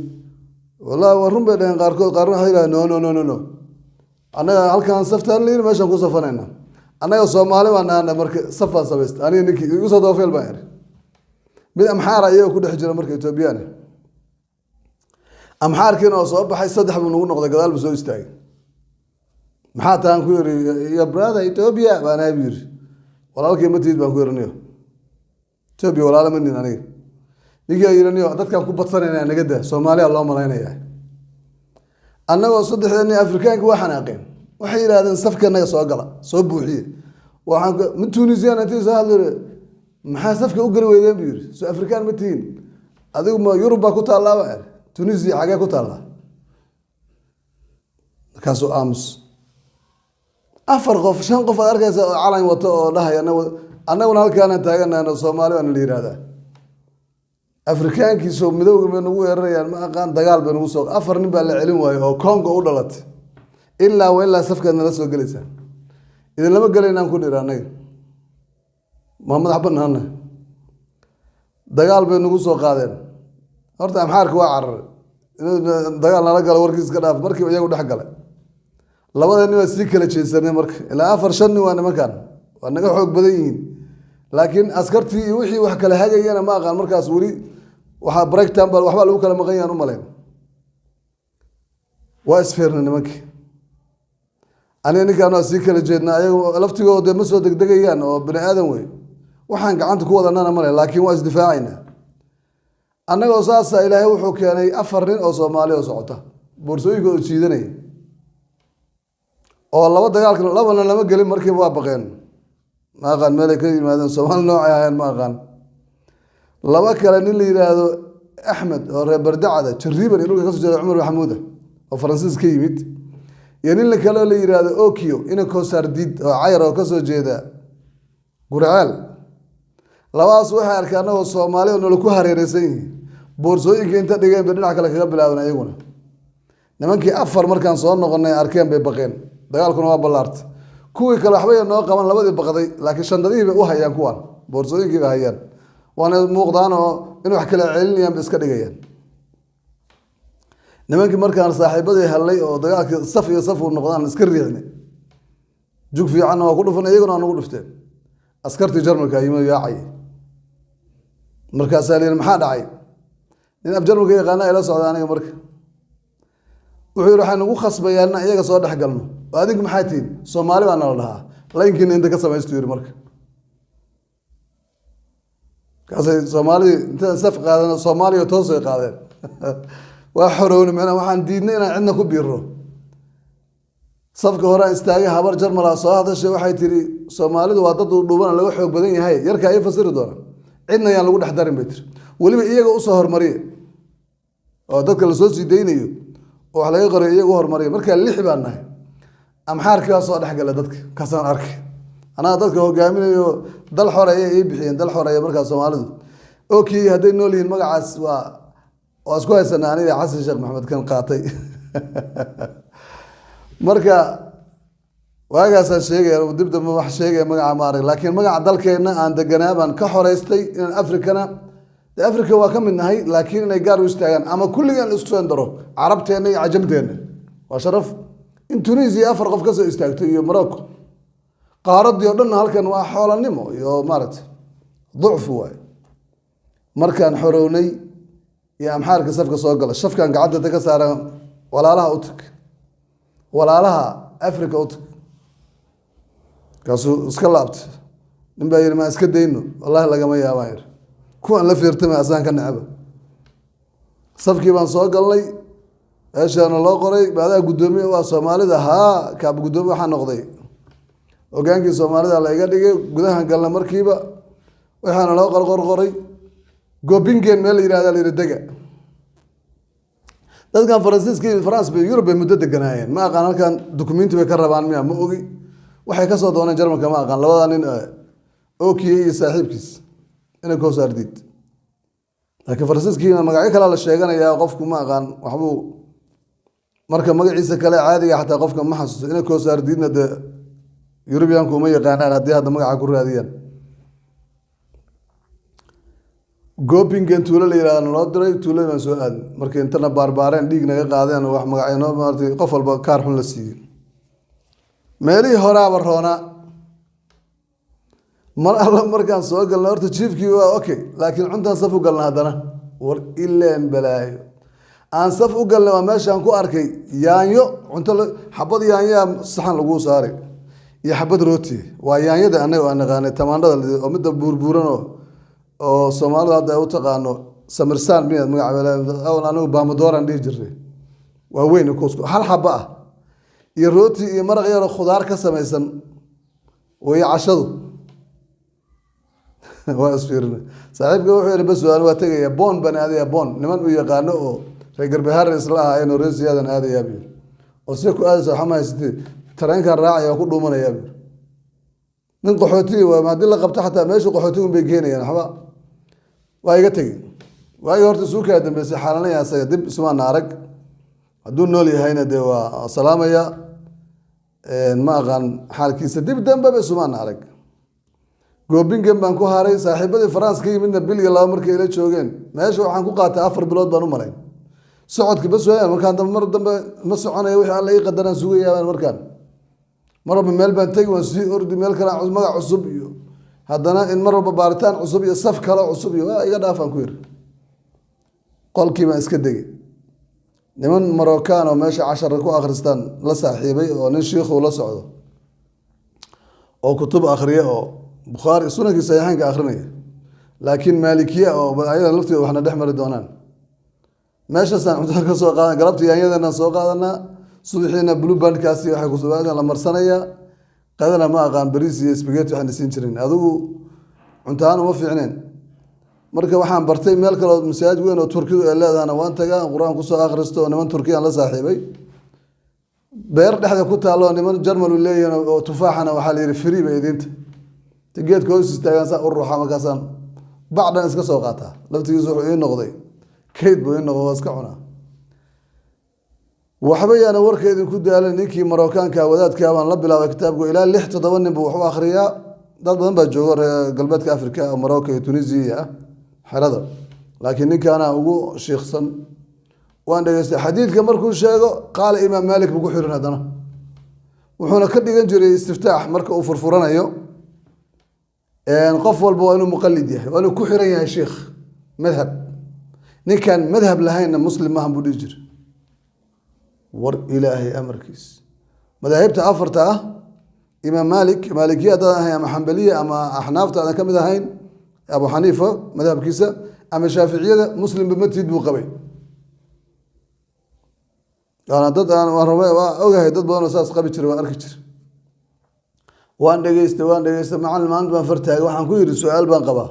"Wallahi waa run," bay dhaheen qaarkood. Qaarna waxay yidhahdeen, "No, no, no, no, no, annaga halkaan saftaan la yiri, meeshaan ku safanayna. Annaga Soomaali baa nahana." Marka safaan samaysta aniga, ninkii igu soo dabafeel baan iri. Mid Amxaara iyaga ku dhex jira marka, Etoobiyaan. Amxaarkiina oo soo baxay, saddex buu nagu noqday, gadaal buu soo istaagay. "Maxaa tahan?" ku yiri. "Your brother Ethiopia baan ahay," buu yiri. "Walaalkay ma tihid," baan ku yiri. "Niyo, Ethiopia walaala ma nihin aniga." Ninkii yiri, "Niyo, dadkaan ku badsanayna naga daa, Soomaaliya loo malaynayaa." Annagoo saddexdeeni, Afrikaanka waa xanaaqeen. Waxay yidhahdeen, "Safka naga soo gala, soo buuxiye." Waxaan mid Tunisian intii soo hadlo, "Maxaa safka u geli weydeen?" buu yiri. "Soo Afrikaan ma tihiin? Adigu ma Yurub baa ku taallaa?" Baa "Tunisia xagee ku taallaa?" Markaasuu aamus. Afar qof, shan qof aad arkaysa oo calan wato oo dhahay, "Annaguna halkaanaan taaganahno, Soomaali baana la yihahdaa." Afrikaankiiso midowga bay nagu weerarayaan, ma aqaan, dagaal bay nagu soo. Afar nin baa la celin waayo oo Congo u dhalatay. "Ilaa wa ilaa safkaad nala soo gelaysaa." "Idinlama gelaynaan," ku dhiri, "annaga ma madax banaana." Dagaal bay nagu soo qaadeen. Horta Amxaarka waa cararay, dagaal nala galo warkiis ka dhaaf. Markiiba iyagu dhex galay. Labada nin waa sii kala jeedsanay marka, ilaa afar shan nin waa nimankan, waa naga xoog badan yihiin. Laakiin askartii iyo wixii wax kala hagayana ma aqaan. Markaas weli waxaa breakdown ba waxbaa lagu kala maqan yahan u malayn. Waa isfeernay nimankii. Aniga ninkaan waa sii kala jeednaa. Ayagu laftigooda dee ma soo degdegayaan oo bani aadan wey. Waxaan gacanta ku wadanana male, laakiin waa isdifaacaynaa. Annagoo saasa, Ilaahay wuxuu keenay afar nin oo Soomaali oo socota, boorsooyinka oo jiidanaya, oo laba dagaalka labana lama gelin. Markiiba waa baqeen. Ma aqaan meelay ka yimaadeen, Soomaali noocay ahayn ma aqaan. Laba kale, nin la yidhaahdo Axmed oo reer Bardacda Jariiban iyo dhulka kasoo jeeda, Cumar Maxamuuda oo Faransiis ka yimid, iyo nin kale oo la yidhaahdo Okio ina Kosaardiid oo Cayar oo kasoo jeeda Gurceel. Labadaas waxay arkeen annagoo Soomaali oo nala ku hareereysan yihiin. Boorsooyinka inta dhigeen bay dhinac kale kaga bilaaban iyaguna. Nimankii afar markaan soo noqonay arkeen bay baqeen. Dagaalkuna waa ballaartay. Kuwii kale waxbay noo qaban, labadii baqday, laakiin shandadihii bay u hayaan kuwan, boorsooyinkii bay hayaan, waana muuqdaan oo in wax kala celinayaan bay iska dhigayaan. Nimankii markaan saaxiibadii helnay oo dagaalkii saf iyo saf uu noqdaan, iska riixnay. Jug fiicanna waa ku dhufan, iyaguna waa nagu dhufteen. Askartii Jarmalka yimid, yaacay. Markaasaa la yidhi, "Maxaa dhacay?" Nin af Jarmalka yaqaana ila socda aniga. Marka wuxuu yidhi, "Waxay nagu khasbayaan inaan iyaga soo dhex galno. Oo adinku maxaa tihiin?" "Soomaali baa nala dhahaa." "Laynkiina inta ka samaystu," yidhi. Marka markaasay Soomaalidii inta saf qaadeen, Soomaaliya toosay qaadeen. Waa xorowni macnaa. Waxaan diidnay inaan cidna ku biiro. Safka horaan istaagay. Habar Jarmala soo hadashay, waxay tiri, "Soomaalidu waa dad dhuuban, laga xoog badan yahay. Yarkaa ii fasiri doona. Cidna yaan lagu dhex darin," bay tiri. "Weliba iyaga usoo hormariya oo dadka lasoo sii daynayo oo wax laga qoray iyaga u hormariya." Markaa lix baan nahay. Amxaarkii baa soo dhex gala dadka. Kaasaan arkay anaa dadka hogaaminayo. Dal xoreeya ii bixiyeen, dal xoreeya. Markaa Soomaalidu okay hadday nool yihiin, magacaas waa isku haysanaa aniga Xasan Sheekh Maxamed kan qaatay. Marka waagaasaan sheegaya, dib dambe wax sheegaya magaca ma arag, laakiin magaca dalkeenna aan deganaa baan ka xoreystay inaan Afrikana. De Africa waa ka mid nahay, laakiin inay gaar u istaagaan ama kulligan la isku soo daro Carabteenna iyo Cajamteenna waa sharaf. In Tunisia afar qof kasoo istaagto iyo Morocco, qaaradii o dhanna halkan waa xoolanimo iyo maaragtay ducfu waay. Markaan xorownay iyo Amxaarka safka soo gala, shafkan gacanta ka saaran, walaalaha u tag, walaalaha Africa u tag. Kaasuu iska laabtay. Nin baa yihi, "Maan iska dayno?" "Wallahi lagama yaabaan," yidhi, "kuwaan la fiirtamay asaan ka necba." Safkii baan soo galnay, meeshaana loo qoray baadaha guddoomiye waa Soomaalida. Haa, kaaba guddoomiye waxaa noqday hogaankii Soomaalida la iga dhigay. Gudahan galna markiiba waxaana loo qorqorqoray Gobingen meel la yihahda, la yihi dega. Dadkan Faransiiska iyo France bay Yurub bay muddo deganaayeen. Ma aqaan halkan dukumenti bay ka rabaan miya, ma ogi. Waxay kasoo dooneen Jarmalka ma aqaan. Labada nin, Okiye iyo saaxiibkiis, inay kosaardiid, laakiin Faransiiskiina magacyo kalea la sheeganayaa. Qofku ma aqaan waxbuu marka magaciisa kale caadiga xataa qofka ma xasuusto. Inay kosaardiidna dee Yurubiyaanku uma yaqaanaan haddii hadda magaca ku raadiyaan. Gobingen tuulo la yihahda naloo diray. Tuulada baan soo aadnay. Markay intana baarbaareen, dhiig naga qaadeen, wax magacyo noo maartay, qof walba kaar xun la siiyey. Meelihii horaaba roona. Mar alla markaan soo galna, horta jiifkii waa okay, laakiin cuntaan saf u galna haddana. War ileen balaayo aan saf u galnay waa meeshaan ku arkay yaanyo cunto. Xabad yaanyaa saxan laguu saaray iyo xabad rooti. Waa yaanyada annaga aan naqaanay, tamaandhada oo midda buurbuuran oo Soomaalidu hadda ay u taqaano samirsaan miyaad magaca. Anagu baamadooraan dhihi jirnay. Waa weyn kuusku, hal xaba ah iyo rooti iyo maraq yaroo khudaar ka samaysan way cashadu. Waa isfiirina. Saaxiibka wuxuu yihi, "Bas waan waa tegaya, Boon baan aadaya." Boon niman u yaqaano oo reer Garbahaare isla ahaayeen oo reer Siyaadan aadayaa buu yiri. "Oo sida ku aadaysa? Waxma haysatee." "Tareenkan raacaya, waa ku dhuumanayaa," buu yiri. Nin qaxootiga waa, haddii la qabto xataa meesha qaxootigun bay keenayaan. Waxba waa iga tegey. Waagi horta isuu kaa dambeysay xaalanaya asaga dib isumaana arag. Hadduu nool yahayna dee waa salaamaya. Ma aqaan xaalkiisa, dib dambeba isumaana arag. Goobingen baan ku haray. Saaxiibadii France ka yimidna bil iyo laba markay ila joogeen. Meesha waxaan ku qaatay 4 bilood baan u malayn. Socodka bas waayaan. Markaan dambe, mar dambe ma soconayo, wixii Alla ii qadaraan sugayaa. Markaan mar walba meel baan tegi, waan sii ordi meel kale, magac cusub iyo haddana in mar walba baaritaan cusub iyo saf kale cusub iyo waa iga dhaafaan ku yiri. Qolkii baan iska degay. Niman Moroccan oo meesha cashara ku akhristaan la saaxiibay, oo nin shiikhuu la socdo oo kutub akhriya, oo Bukhaari sunankii saxiixeynka akhrinaya, laakiin Maalikiya, oo ayadan lafteeda waxna dhex mari doonaan. Meeshaasaan cuntada ka soo qaadan. Galabta yaanyadanaan soo qaadanaa, subaxiina Blue Bandkaasi waxay kusubaadaan la marsanayaa. Qadana ma aqaan, bariis iyo spaghetti waxaan siin jirin. Adigu cuntahaan uma fiicneen. Marka waxaan bartay meel kale oo masaajid weyn oo Turkidu ay leedahana waan tagaa, Qur-aan kusoo akhristo, oo niman Turkiyaan la saaxiibay. Beer dhexda ku taallo niman Jarmal u leeyihiin oo tufaaxana waxaa la yihi free bay idinta ta geedka hoos istaagaan, saa u ruuxa, markaasaan bacdhan iska soo qaataa. Laftigiisu wuxuu ii noqday kayd buu ii noqday, waa iska cunaa. Waxba yaana warka idinku daalin. Ninkii Marookaanka wadaadkaa baan la bilaabay kitaabku. Ilaa lix toddoba nin buu wax u akhriyaa. Dad badan baa joogo reer galbeedka Africa oo Morocco iyo Tunisia ah xerada, laakiin ninkaana ugu shiikhsan. Waan dhegeystay. Xadiidka markuu sheego, "Qaala Imaam Maalik" buu ku xirin. Haddana wuxuuna ka dhigan jiray istiftaax marka uu furfuranayo. Qof walba waa inuu muqalid yahay, waa inuu ku xiran yahay shiikh madhab. Ninkaan madhab lahaynna muslim maahan buu dhihi jiray. War Ilaahay amarkiis, madaahibta afarta ah, Imaam Maalik, Maalikiya haddaadan ahayn, ama Xambaliya, ama Axnaafta aadan ka mid ahayn, Abu Xaniifa madhabkiisa, ama Shaaficiyada, muslimba matid buu qabay. Waana dad aan waan rumay, waa ogahay dad badan oo saas qabi jiray, waan arki jiray. Waan dhegeystay, waan dhegeystay. Macallin, maanta baan fartaagay. Waxaan ku yidhi, "Su-aal baan qabaa.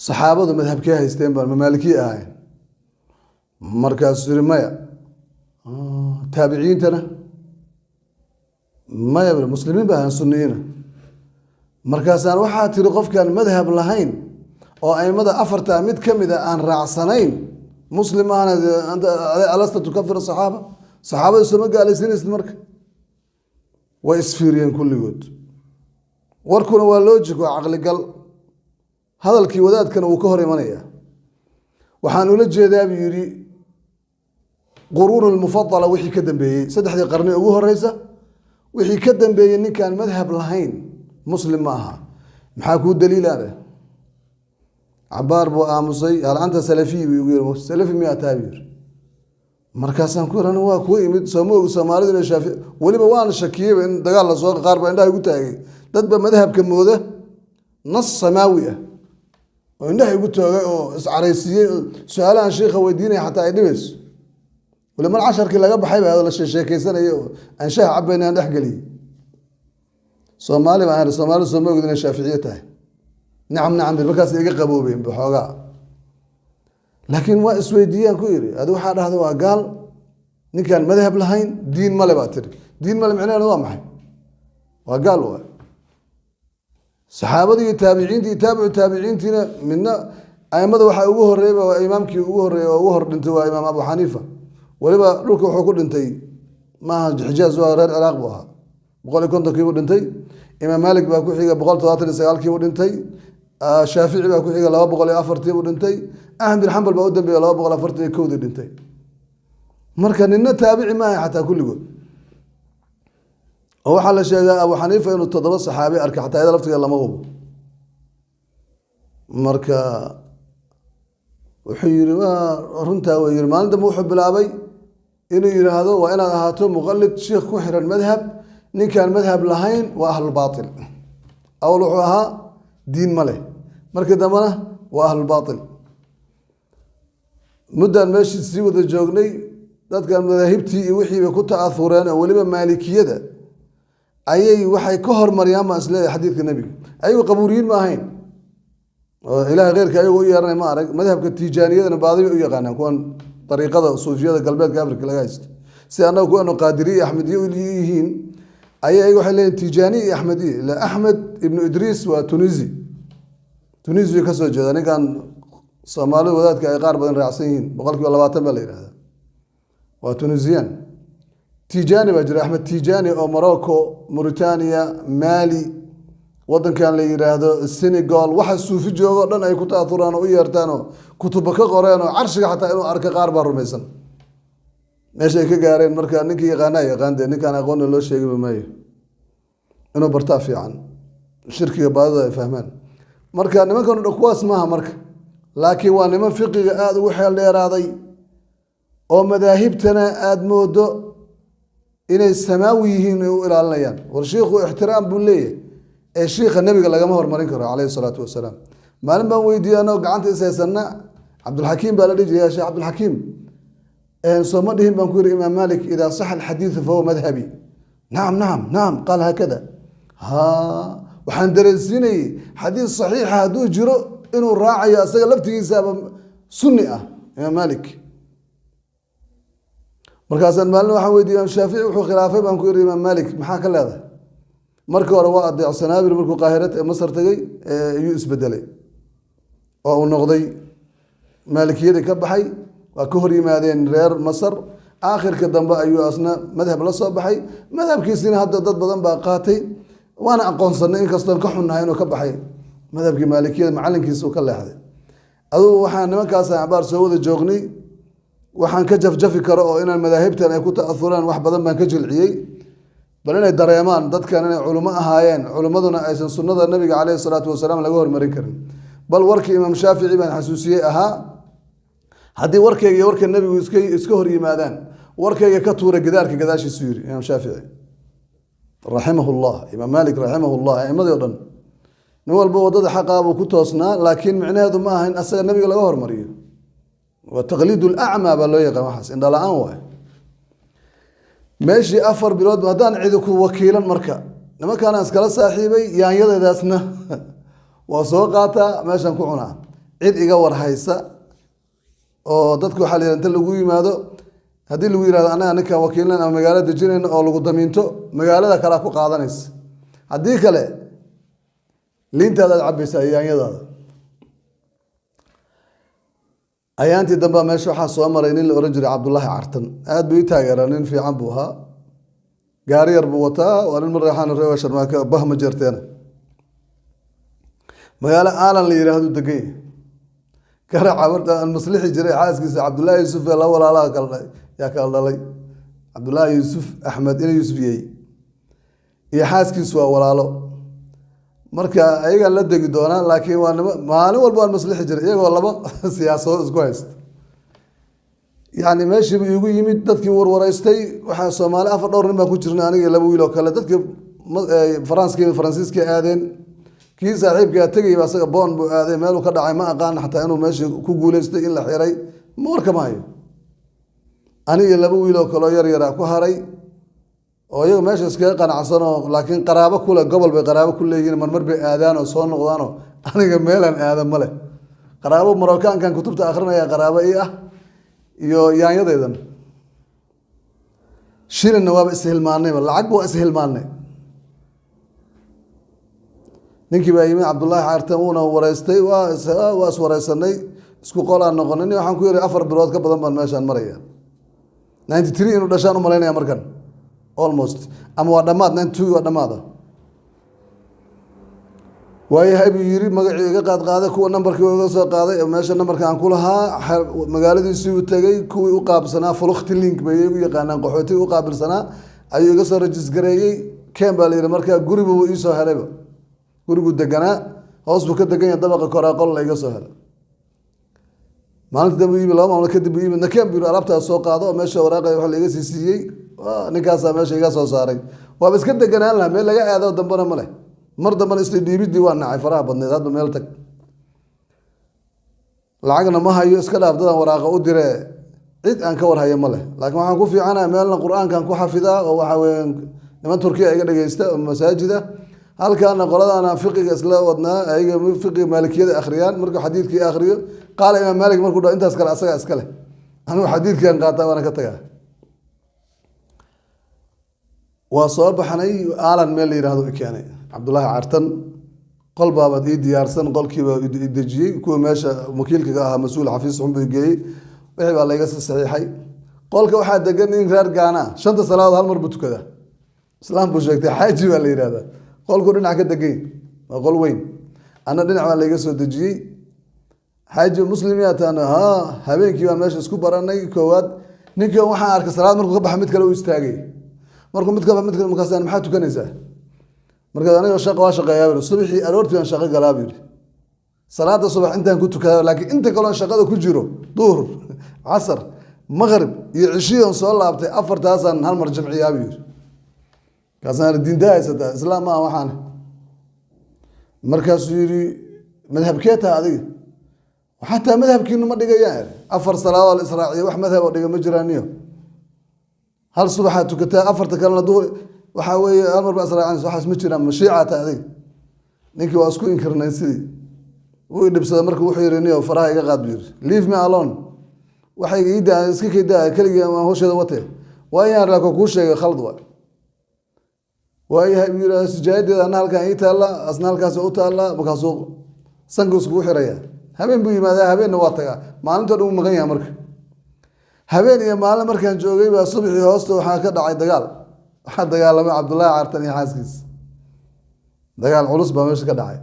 Saxaabadu madhabkee haysteen? Baan ma Maalikiye ahayn?" Markaasuu yiri, "Maya." "Taabiciyiintana?" "Maya." "Muslimiin ba ahaan, suniyiina." Markaasaan, "Waxaa tiri qofkaan madhab lahayn oo aimada afartaa mid ka mida aan raacsanayn muslim ahna. Alasta tukafir saxaaba? Saxaabada sooma gaalaysinaysid?" Marka way isfiiriyeen kulligood. Warkuna waa logic, waa caqligal. Hadalkii wadaadkana wuu ka hor imanaya. Waxaan ula jeedaa, buu yidhi, quruun lmufadala wixii ka dambeeyey, saddexdii qarni ugu horeysa wixii ka dambeeyey, ninkaan madhab lahayn muslim ma aha. Maxaa kuu daliilaane? Cabaar buu aamusay. "Hal anta salafiy?" buu igu yiri. "Salafi miyaa tahay?" buu yiri. Markaasaan ku yiri, "Waa kuwa imid, sooma ogi Soomaalidu inay Shaafi?" Weliba waan shakiyeyba in dagaal la soo, qaar baa indhaha igu taagay. Dad ba madhabka mooda nas samaawi ah oo indhaha igu toogay oo iscaraysiiyey oo su-aalahan shiikha weydiinaya xataa ay dhibayso. Weli mar casharkii laga baxay ba la sheekeysanaya oo aan shaah cabayna aan dhex geliyey. "Soomaali baan ahay, Soomaalidu sooma ogid inay Shaaficiye tahay?" "Nacam, nacam." Bir markaas iga qaboobeen baxoogaa, laakiin waa isweydiiyaan ku yidhi, "Adi waxaa dhahda waa gaal ninkaan madhab lahayn, diin male baa tiri. Diin male micnaheedu waa maxay? Waa gaal." Waay saxaabadii iyo taabiciintii iyo taabicu taabiciintiina midna aimada waxaa ugu horreeyba, waa imaamkii ugu horreeyay oo ugu hor dhintay, waa Imaam Abu Xaniifa. Weliba dhulka wuxuu ku dhintay maaha Xijaaz, waa reer Ciraaq buu ahaa. 150-kii buu dhintay. Imaam Maalik baa ku xiga, 179-kii buu dhintay. Shaafici baa ku xiga, 204-tii buu dhintay. Axmed bin Xambal baa u dambeeya, 241-dii dhintay. Marka nina taabici maaha xataa kulligood. Oo waxaa la sheegaa Abu Xaniifa inuu toddoba saxaabi arkay, xataa iyada laftigeeda lama hubo. Marka wuxuu yihi, "Waa runtaa." Wuu yihi, maalin dambe wuxuu bilaabay inuu yidhaahdo waa inaad ahaato muqalid, shiikh ku xiran madhab, ninkaan madhab lahayn waa ahlulbaatil. Awal wuxuu ahaa diin ma leh, markii dambena waa ahlulbaatil. Muddaan meeshii sii wada joognay, dadkan madaahibtii iyo wixii bay ku ta'athureen, oo weliba Maalikiyada ayay waxay ka hormariyaan baan isleeyahay xadiidka Nebiga. Ayagu qabuuriyiin ma ahayn oo Ilahay keyrka ayagu u yeeranay ma arag. Madhabka Tijaaniyadana baadi bay u yaqaanaan, kuwan dariiqada suufiyada galbeedka Africa laga haysto. Si annaga kuwanu Qaadiriye iyo Axmediye u yihiin ayay ayagu waxay leeyihin Tijaaniye iyo Axmediye. Ila Axmed ibnu Idriis waa Tunisi, Tunisiya kasoo jeeda. Ninkan Soomaalida wadaadka ay qaar badan raacsan yihiin, 20% baa la yidhahdaa, waa Tunisiyan. Tijani baa jira, Axmed Tijani, oo Morocco, Mauritania, Mali, wadankan la yidhaahdo Senegal, waxa suufi joogo o dhan ay ku ta'athuraan oo u yeertaan oo kutubo ka qoreen oo carshiga xataa inuu arka qaar baa rumaysan. Meesha ay ka gaareen marka ninkii yaqaanaa yaqaan, dee ninkaan aqoonna loo sheegiba maayo, inuu bartaa fiican, shirkiga baadida ay fahmaan. Marka nimankan dhan kuwaas maaha marka, laakiin waa niman fiqiga aada ugu xeel dheeraaday oo madaahibtana aada moodo inay samaawi yihiin, ay u ilaalinayaan. War shiikhu ixtiraam buu leeyahay, ee shiikha Nebiga lagama hormarin karo, calayhi salaatu wasalaam. Maalin baan weydiiyey anagoo gacanta is haysana, Cabdulxakiim baa la dhihi jiray. "Ya Sheekh Cabdulxakiim, soo ma dhihin," baan ku yidhi, "Imaam Malik idaa saxa alxadiidu fahuwa madhabi?" "Nacam, nacam, nacam, qaal haakada." Ha, waxaan dareensiinayey xadiis saxiixa hadduu jiro inuu raacayo, asaga laftigiisaaba sunni ah Imaam Malik. Markaasaan maalin waxaan weydiiyey, "Imaam Shaafici wuxuu khilaafay," baan ku yidhi, "Imaam Malik, maxaa ka leedahay?" Markii hore waa adeecsanaa bir, markuu Qaahira ee Masar tegey ayuu isbedelay oo uu noqday Maalikiyadii ka baxay. Waa ka hor yimaadeen reer Masar. Aakhirka dambe ayuu asna madhab la soo baxay. Madhabkiisina hadda dad badan baa qaatay, waana aqoonsanay, inkastoon ka xunnahay inuu ka baxay madhabkii Maalikiyada, macalinkiisa uu ka leexday. Adugu waxaan nimankaas abaar soo wada joognay, waxaan ka jafjafi karo oo inaan madaahibtan ay ku ta'athuraan wax badan baan ka jilciyey, bal inay dareemaan dadkan inay culummo ahaayeen, culummaduna aysan sunnada Nabiga caleyhi salaatu wasalaam laga hormarin karin. Bal warkii Imaam Shaafici baan xasuusiyey ahaa, "Haddii warkayga iyo warka Nebigu iska hor yimaadaan, warkayga ka tuura gidaarka gadaashiisu," yiri Imaam Shaafici raximah llah, Imaam Maalik raximah llah, aimadii o dhan. Nin walba waddada xaqaa buu ku toosnaa, laakiin micnaheedu ma aha in asaga Nebiga laga hormariyo. Waa taqliid lacmaa baa loo yaqaan waxaas, indhala-aan waay. Meeshii 4 bilood haddaan cidi ku wakiilan, marka nimankaanaan iskala saaxiibay, yaanyadeedaasna waa soo qaataa, meeshaan ku cunaa, cid iga warhaysa oo dadka waxaa la yidhaha inta lagu yimaado, haddii lagu yihahdo annaga ninkaan wakiilan ama magaalo dejinayna oo lagu damiinto, magaalada kalea ku qaadanaysa. Haddii kale liintaadaad cabaysaa iyo yaanyadaada. Ayaantii dambea meesha waxaa soo maray nin la ohan jiray Cabdullaahi Cartan. Aad buu ii taageeraa, nin fiican buu ahaa, gaari yar buu wataa, waa nin Mareexaan, reer Sharmaaka, bahma jeerteena. Magaalo Aalan la yidhaahdo degan yahay. Garaca marka aan maslixi jiray xaaskiisa Cabdullaahi Yuusuf ee laba walaalaha kala yaa kala dhalay. Cabdullaahi Yuusuf Axmed ina Yuusuf yey iyo xaaskiisu waa walaalo. Marka ayagaan la degi doonaa, laakiin waa nima maalin walba waan maslixi jiray iyagoo laba siyaasadood isku haysta. Yani meeshiiba iigu yimid, dadkii warwareystay. Waxaa Soomaali afar dhowr nin baan ku jirnay, aniga laba wiil oo kale. Dadkii Faranskii Faransiiskii aadeen. Kii saaxiibkaa tegayba asaga Boon buu aaday, meeluu ka dhacay ma aqaan, xataa inuu meeshii ku guuleystay, in la xiray, ma warkama hayo. Aniga laba wiil oo kaleo yar yaraa ku haray oo iyaga meesha iskaga qanacsanoo, laakiin qaraabo kule, gobol bay qaraabo ku leeyihiin, marmar bay aadaan oo soo noqdaanoo. Aniga meelaan aada male. Qaraabo Marookaankan kutubta akrinaya qaraabo ii ah iyo yaanyadaydan. Shilinna waaba ishilmaanayba, lacagba waa ishilmaanay. Ninkii baa yimid, Cabdullaahi Xaartan, wuuna wareystay. Waa iswareysanay, isku qolaan noqonay. Nin waxaan ku yihi 4 bilood ka badan baan meeshaan maraya. 93 inuu dhashaan u malaynaya markan almost, ama waa dhammaad 92, waa dhammaada. Waayahay buu yiri, magacii iga qaad qaaday, kuwa nambarkii iga soo qaaday meesha nambarka aan ku lahaa. Magaaladiisii u tegey, kuwii u qaabsanaa vluchteling bay igu yaqaanaan, qaxootiga u qaabilsanaa ayuu iga soo rajisgareeyey. Ken baa la yihi. Markaa guribuu iisoo helayba, guriguu deganaa hoos buu ka degan yahay, dabaqa koraa qol la iga soo helay. Maalinta dambe yimi, 2 maalmood kadib buu yimid. Nakeen buu yiri, alaabtaas soo qaado oo meesha waraaqa wax la iga sii siiyey. Ninkaasaa meesha iga soo saaray. Waaba iska deganaan lahaa, meel laga aado dambena ma leh. Mar dambena isla dhiibidii waa nacay, faraha badneed. Hadba meel tag, lacagna ma hayo, iska dhaaf dadan waraaqa u diree, cid aan ka warhayo ma leh. Laakiin waxaan ku fiicanaha meelna Qur-aankan ku xafidaa oo waxa weya niman Turkiya iga dhegeysta oo masaajida. Halkaana qoladana fiqiga isla wadnaa, ayaga fiqiga Maalikiyada akhriyaan. Markuu xadiidkii akhriyo, qaala Imaam Maalik markuu dhaho, intaas kale asaga iska leh, anigu xadiidkan qaataa waana ka tagaa. Waa soo baxnay. Aalan meel la yihahdo i keenay Cabdullaahi Cartan. Qol baabaad ii diyaarsan, qolkiiba i dejiyey. Kuwa meesha wakiilka ka ahaa, mas-uul xafiis xun buu geeyey, wixii baa layga saxiixay. Qolka waxaa degan nin reer Gaana ah, shanta salaadood hal mar buu tukadaa, Islaam buu sheegtay, Xaaji baa la yihahdaa. Qolku dhinac ka degany, waa qol weyn, anna dhinac baa layga soo dejiyey. Xaaji, Muslim yaa taana? Ha. Habeenkii baan meesha isku baranay. Koowaad ninkan waxaan arkay salaad markuu ka baxa mid kale u istaagay, markuu mid ka mid kale. Markaas maxaa tukanaysaa? Markaas aniga shaqa waa shaqeeyaa bui, subaxii aroortii baan shaqo galaa buu yidhi. Salaada subax intaan ku tukada, laakiin inta kaloon shaqada ku jiro, duhur, casar, maqrib iyo cishiyon soo laabtay, afartaasaan hal mar jamciyaa buu yidhi. Markaasaan diinta haysataa, Islaam maaha waxaan. Markaasuu yidhi, madhabkee taha adiga? Xataa madhabkiinu ma dhigayaan afar salaadood la israaciyo, wax madhab oo dhiga ma jiraaniyo. Hal subaxaad tukataa, afarta kalena duhur, waxaa weeye hal mar baa israacinaysa, waxaas ma jiraan. Mashiica tahay adiga? Ninkii waa isku inkirnay sidii wuu idhibsaday. Marka wuxuu yihi, niyo faraha iga qaad buu yidhi, leave me alone, waxayga ii daa, iska kay daa, keligii aan hawsheeda watee. Waa inaan raako kuu sheegay khalad waay. Waayahay buu yidhi, sijaayadeeda anna halkaan ii taalla, asna halkaas u taalla. Markaasuu sanku iskugu xiraya. Habeen buu yimaadaa, habeenna waa tagaa, maalintoo dhan wuu maqan yahay. Marka habeen iyo maalin markaan joogay baa subaxii hoosta waxaa ka dhacay dagaal. Waxaa dagaalamay Cabdullaahi Cartan iyo xaaskiis. Dagaal culus baa meesha ka dhacay.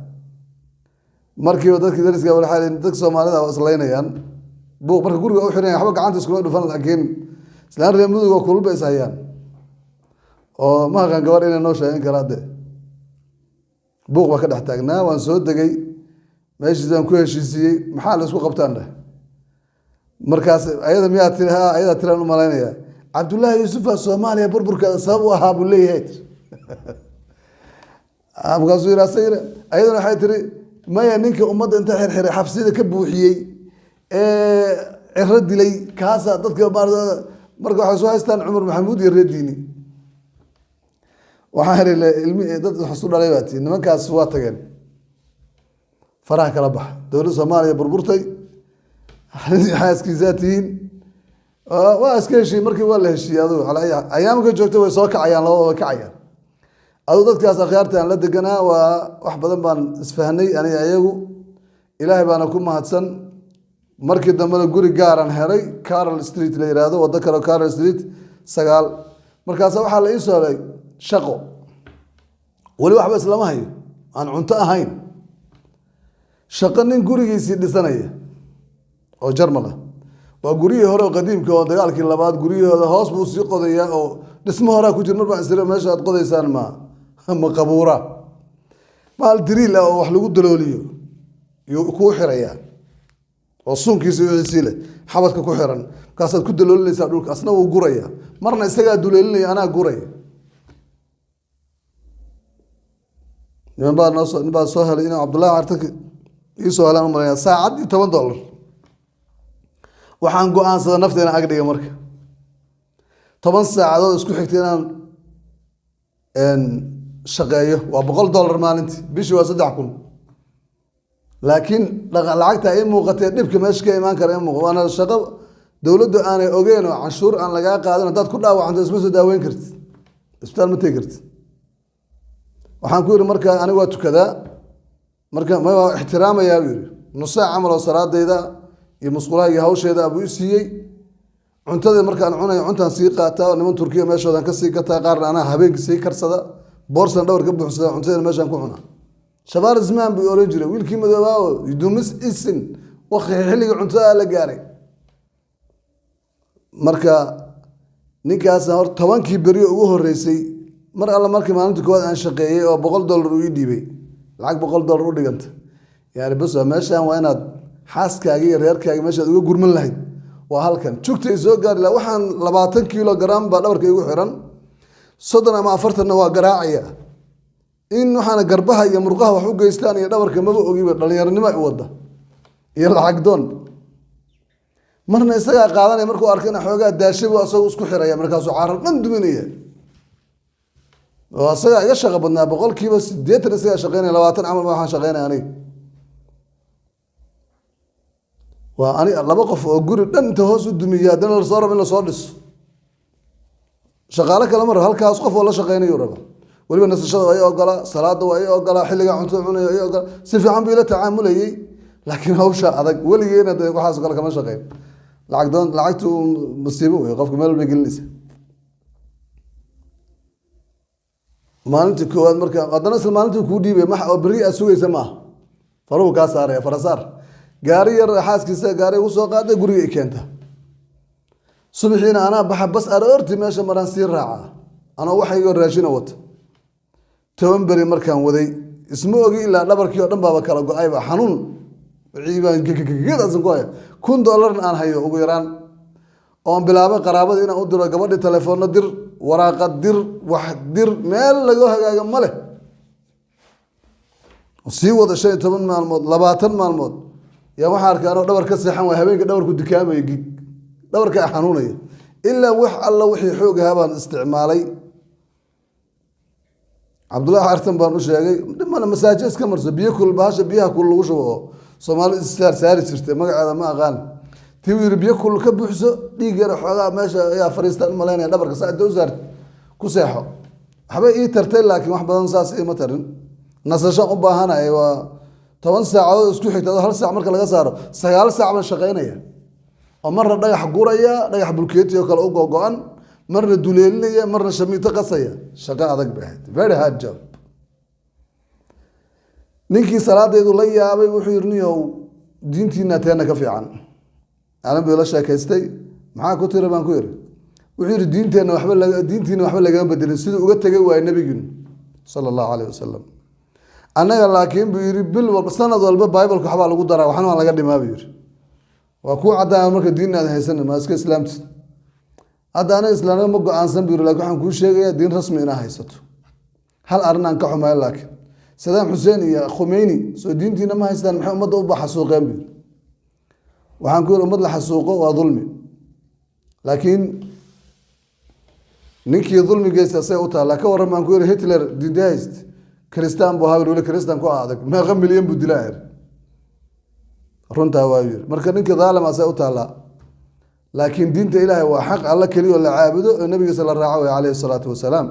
Markiiba dadkii dariska waxay dadka Soomaalida waa islaynayaan, buuq. Marka guriga u xiran, waxba gacanta iskuma dhufan, laakiin islaan reer Mudug oo kulul bay is hayaan oo ma aqaan gabadh inay noo sheegin karaa de. Buuq baa ka dhex taagnaa. Waan soo degay, meeshiisaan ku heshiisiiyey. Maxaa la isku qabtaan dheh? Markaas ayada miyaa tiri? Ha, ayadaa tiraan u malaynaya. Cabdullaahi Yuusufa Soomaaliya burburkeeda sabab u ahaa buu leeyahay. Markaasuu yidhi asagina, ayaduna waxay tiri, maya, ninka ummadda inta xirxiray xabsida ka buuxiyey ee ciro dilay kaasa dadka. Marka waxay soo haystaan Cumar Maxamuud iyo reer Diini. Waxaan iri, ilmi dad wax isu dhalay baa tii, nimankaas waa tageen, faraha kala baxa. Dowladda Soomaaliya burburtay, xaaskiisaa tihiin, waa iska heshiiyey. Markii waa la heshiiyey, adugu ayaamka joogta way soo kacayaan, labada way kacayaan. Aduu dadkaas akhyaarta aan la deganaa waa wax badan baan isfahnay aniga ayagu, Ilaahay baana ku mahadsan. Markii dambena guri gaaran helay, Carol Street la yihahdo, waddo kale, Carol Street 9. Markaasa waxaa la ii soo helay shaqo, weli waxba islama hayo aan cunto ahayn. Shaqo nin gurigiisii dhisanaya oo Jarmal ah, waa guryihii hore oo qadiimka oo dagaalkii labaad, guryahooda hoos buu sii qodayaa oo dhismo horaa ku jira. Mar baan isiri, meesha aad qodaysaan ma qabuura? Maal drill ah oo wax lagu dalooliyo yuu kuu xirayaa oo suunkiisa wixiisii leh xabadka ku xiran, markaasaad ku daloolinaysaa dhulka, asna wuu guraya. Marna isagaa duleelinaya, anaa guraya. Niman baa noo soo, nin baa soo helay inuu Cabdullahi Cartanka iisoo helaan u malaya, saacaddii $10. Waxaan go-aansaday nafta inaan ag dhiga. Marka 10 saacadood isku xigta inaan shaqeeyo waa $100 maalintii, bishii waa 3000. Laakiin lacagta ii muuqatee dhibka meesha ka imaan kara ii muuqa, waana shaqo dowladdu aanay ogeyn oo canshuur aan lagaa qaadin. Haddaad ku dhaawacanto isma soo daaweyn kartid, isbitaal ma tegi kartid. Waxaan ku yidhi, marka aniga waa tukadaa, marka ma waa ixtiraamayaa, buu yidhi. Nus saac camal oo salaadayda iyo musqulaha iyo hawsheeda buu i siiyey. Cuntada markaan cunayo, cuntaan sii qaataa oo niman Turkiya meeshoodan ka sii gataa, qaarna anaa habeenkii sii karsada, boorsan dhawr ka buuxsada, cuntadeena meeshaan ku cunaa. Shabaar ismaan buu oran jiray wiilkii madoobaa oo dumis isin waqti xilligii cuntada la gaaray. Marka ninkaas hor 10kii beri ugu horeysay, mar alla markii maalinta koowaad aan shaqeeyey oo $100 uu ii dhiibay, lacag $100 u dhiganta, yani bas meeshaan waa inaad xaaskaaga iyo reerkaaga meeshaad uga gurman lahayd waa halkan. Jugta ay soo gaari laha, waxaan 20 kilogram baa dhabarka igu xiran, 30 ama 40na waa garaacaya. In waxaana garbaha iyo murqaha wax u geystaan iyo dhabarka maba ogiba, dhalinyaronimo i wada iyo lacag doon. Marna isagaa qaadanaya, markuu arkana xoogaa daashay buu asagoo isku xiraya, markaasuu carar dhan duminaya. Oo asagaa iga shaqo badnaa, 80% isagaa shaqeynaya, 20 camal ma waxaan shaqeynaya aniga. Waa ani laba qof oo guri dhan inta hoos u dumiya, haddana lasoo rabo in lasoo dhiso. Shaqaale kale ma rabo, halkaas qof oo la shaqeynayu raba. Weliba nasashada waa ii ogolaa, salaada waa ii ogolaa, xilligaa cuntada cunaya waa ii ogolaa, si fiican buu ila tacaamulayay. Laakiin hawsha adag weligeena de waxaas kale kama shaqeyn. Lacag doon, lacagtu masiibo wey, qofka meel bay gelinaysa. Maalintii koowaad marka haddana isla maalintii kuu dhiibay ma oo berri aad sugaysa maaha, faruhu kaa saaraya, farasaar gaari yar xaaskiisa gaari ugu soo qaaday, guriga i keenta. Subaxiina anaa baxa, bas aroortii meesha maraan sii raaca anoo waxaygoo raashina wata. 10 beri markaan waday, isma ogi ilaa dhabarkii oo dhan baaba kala go-ayba, xanuun wixii baan gegegegedaasan ku haya. $1000na aan hayo ugu yaraan, oon bilaabay qaraabada inaan u diro, gabadhii telefoonno dir, waraaqa dir, wax dir, meel laga hagaaga ma leh. Sii wada 15 maalmood, 20 maalmood yaa waxaa arkay anoo dhabar ka seexan waay, habeenka dhabarku dukaamayo, gig dhabarkaa xanuunaya, ilaa wax alla wixii xoog ahaa baan isticmaalay. Cabdullahi Xartan baan u sheegay, dhimana masaajo iska marso, biyo kul, bahasha biyaha kul lagu shubo oo Soomaali issaar saari jirtay, magaceeda ma aqaan. Tii uu yidhi, biyo kul ka buuxso, dhiig yar xoogaa meesha ayaa fariistaan umalaynaya, dhabarka saa inta u saarti ku seexo. Waxbay ii tartay, laakiin wax badan saas iima tarin. Nasasho u baahanaya waa 10 saacadood isku xigta, adoo hal saac marka laga saaro, 9 saac baan shaqaynaya, oo marna dhagax guraya, dhagax bulkeeti oo kale u gogo-an, marna duleelinaya, marna shamiito qasaya. Shaqo adag bay ahayd, very hard job. Ninkii salaadaydu la yaabay, wuxuu yihi, niyow diintiina teena ka fiican. Alin buu ila sheekaystay. Maxaa ku tiri, baan ku yidhi. Wuxuu yihi, diinteenna waxba laga, diintiina waxba lagama bedelin, siduu uga tegay waayey nabigiinu sala Allahu alayh wasalam. Annaga laakiin, buu yihi, bil walba, sanad walba Bibleka waxbaa lagu daraa, waxna waa laga dhimaa, buu yihi. Waa kuu caddaan marka diin aad haysanin, ma iska islaamtid. Hadda aniga islaamnimo ma go-aansan, buu yihi, lakin waxaan kuu sheegayaa diin rasmi inaa haysato. Hal arrin aan ka xumayo laakiin, Sadaam Xuseen iyo Khumeyni soo diintiina ma haystaan, maxay ummadda u xasuuqeen, buu yihi. Waxaan ku yihi, ummad la xasuuqo waa dulmi, laakiin ninkii dulmi geysta say u taalla. Ka warran, baan ku yihi, Hitler diinta hayst? Kristaan buu ahaa, weli kristaan ku adag, meeqa milyan buu dilaa? Ir runtaa waa yiri. Marka ninkii dhaalim asay u taallaa, laakiin diinta Ilaahay waa xaq alla keliya oo la caabudo oo nabigiisa la raaco way, calayhi salaatu wasalaam.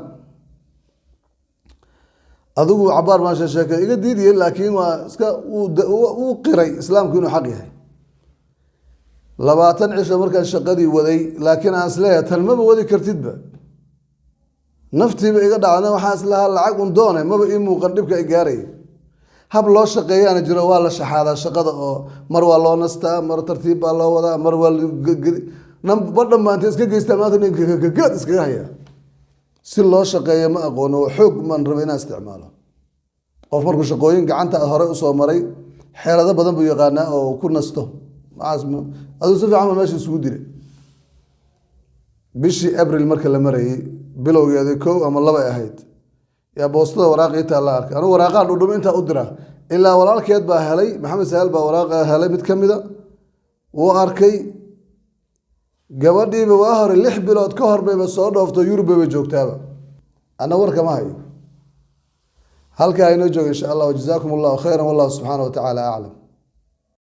Adigu cabaar baan sheekay, iga diidiyey, laakiin waa iska wuu qiray islaamku inuu xaq yahay. 20 cisho markaan shaqadii waday, laakiin aan isleeyahay tan maba wadi kartidba, naftiiba iga dhacna. Waxaan islahaa lacag un doone, maba ii muuqan dhibka i gaaraya. Hab loo shaqeeyaana jiro, waa la shaxaadaa shaqada oo mar waa loo nastaa, mar tartiib baa loo wadaa, mar waa badhan baa inta iska geystaa, maanta gagaad iskaga haya. Si loo shaqeeyo ma aqoono oo xoog maan raba inaan isticmaalo. Qof markuu shaqooyin gacanta hore usoo maray, xeelado badan buu yaqaanaa oo ku nasto. Aduu si fiican ba meesha isugu dilay. Bishii Abril marka la marayay bilowgeedii, 1 ama 2 ay ahayd, yaa boostada waraaqii taa la arkay. Anugu waraaqaan dhudhum intaa u diraa, ilaa walaalkeed baa helay. Maxamed Sahal baa waraaqa helay, mid ka mida wuu arkay. Gabadhiiba waa hore, 6 bilood ka hor bayba soo dhoofto, Yurub bayba joogtaaba. Anna warkama hayo. Halkaa inoo jooga, insha Allah. Wajazaakum allahu khayra, wallahu subxaana wa tacaala aclam.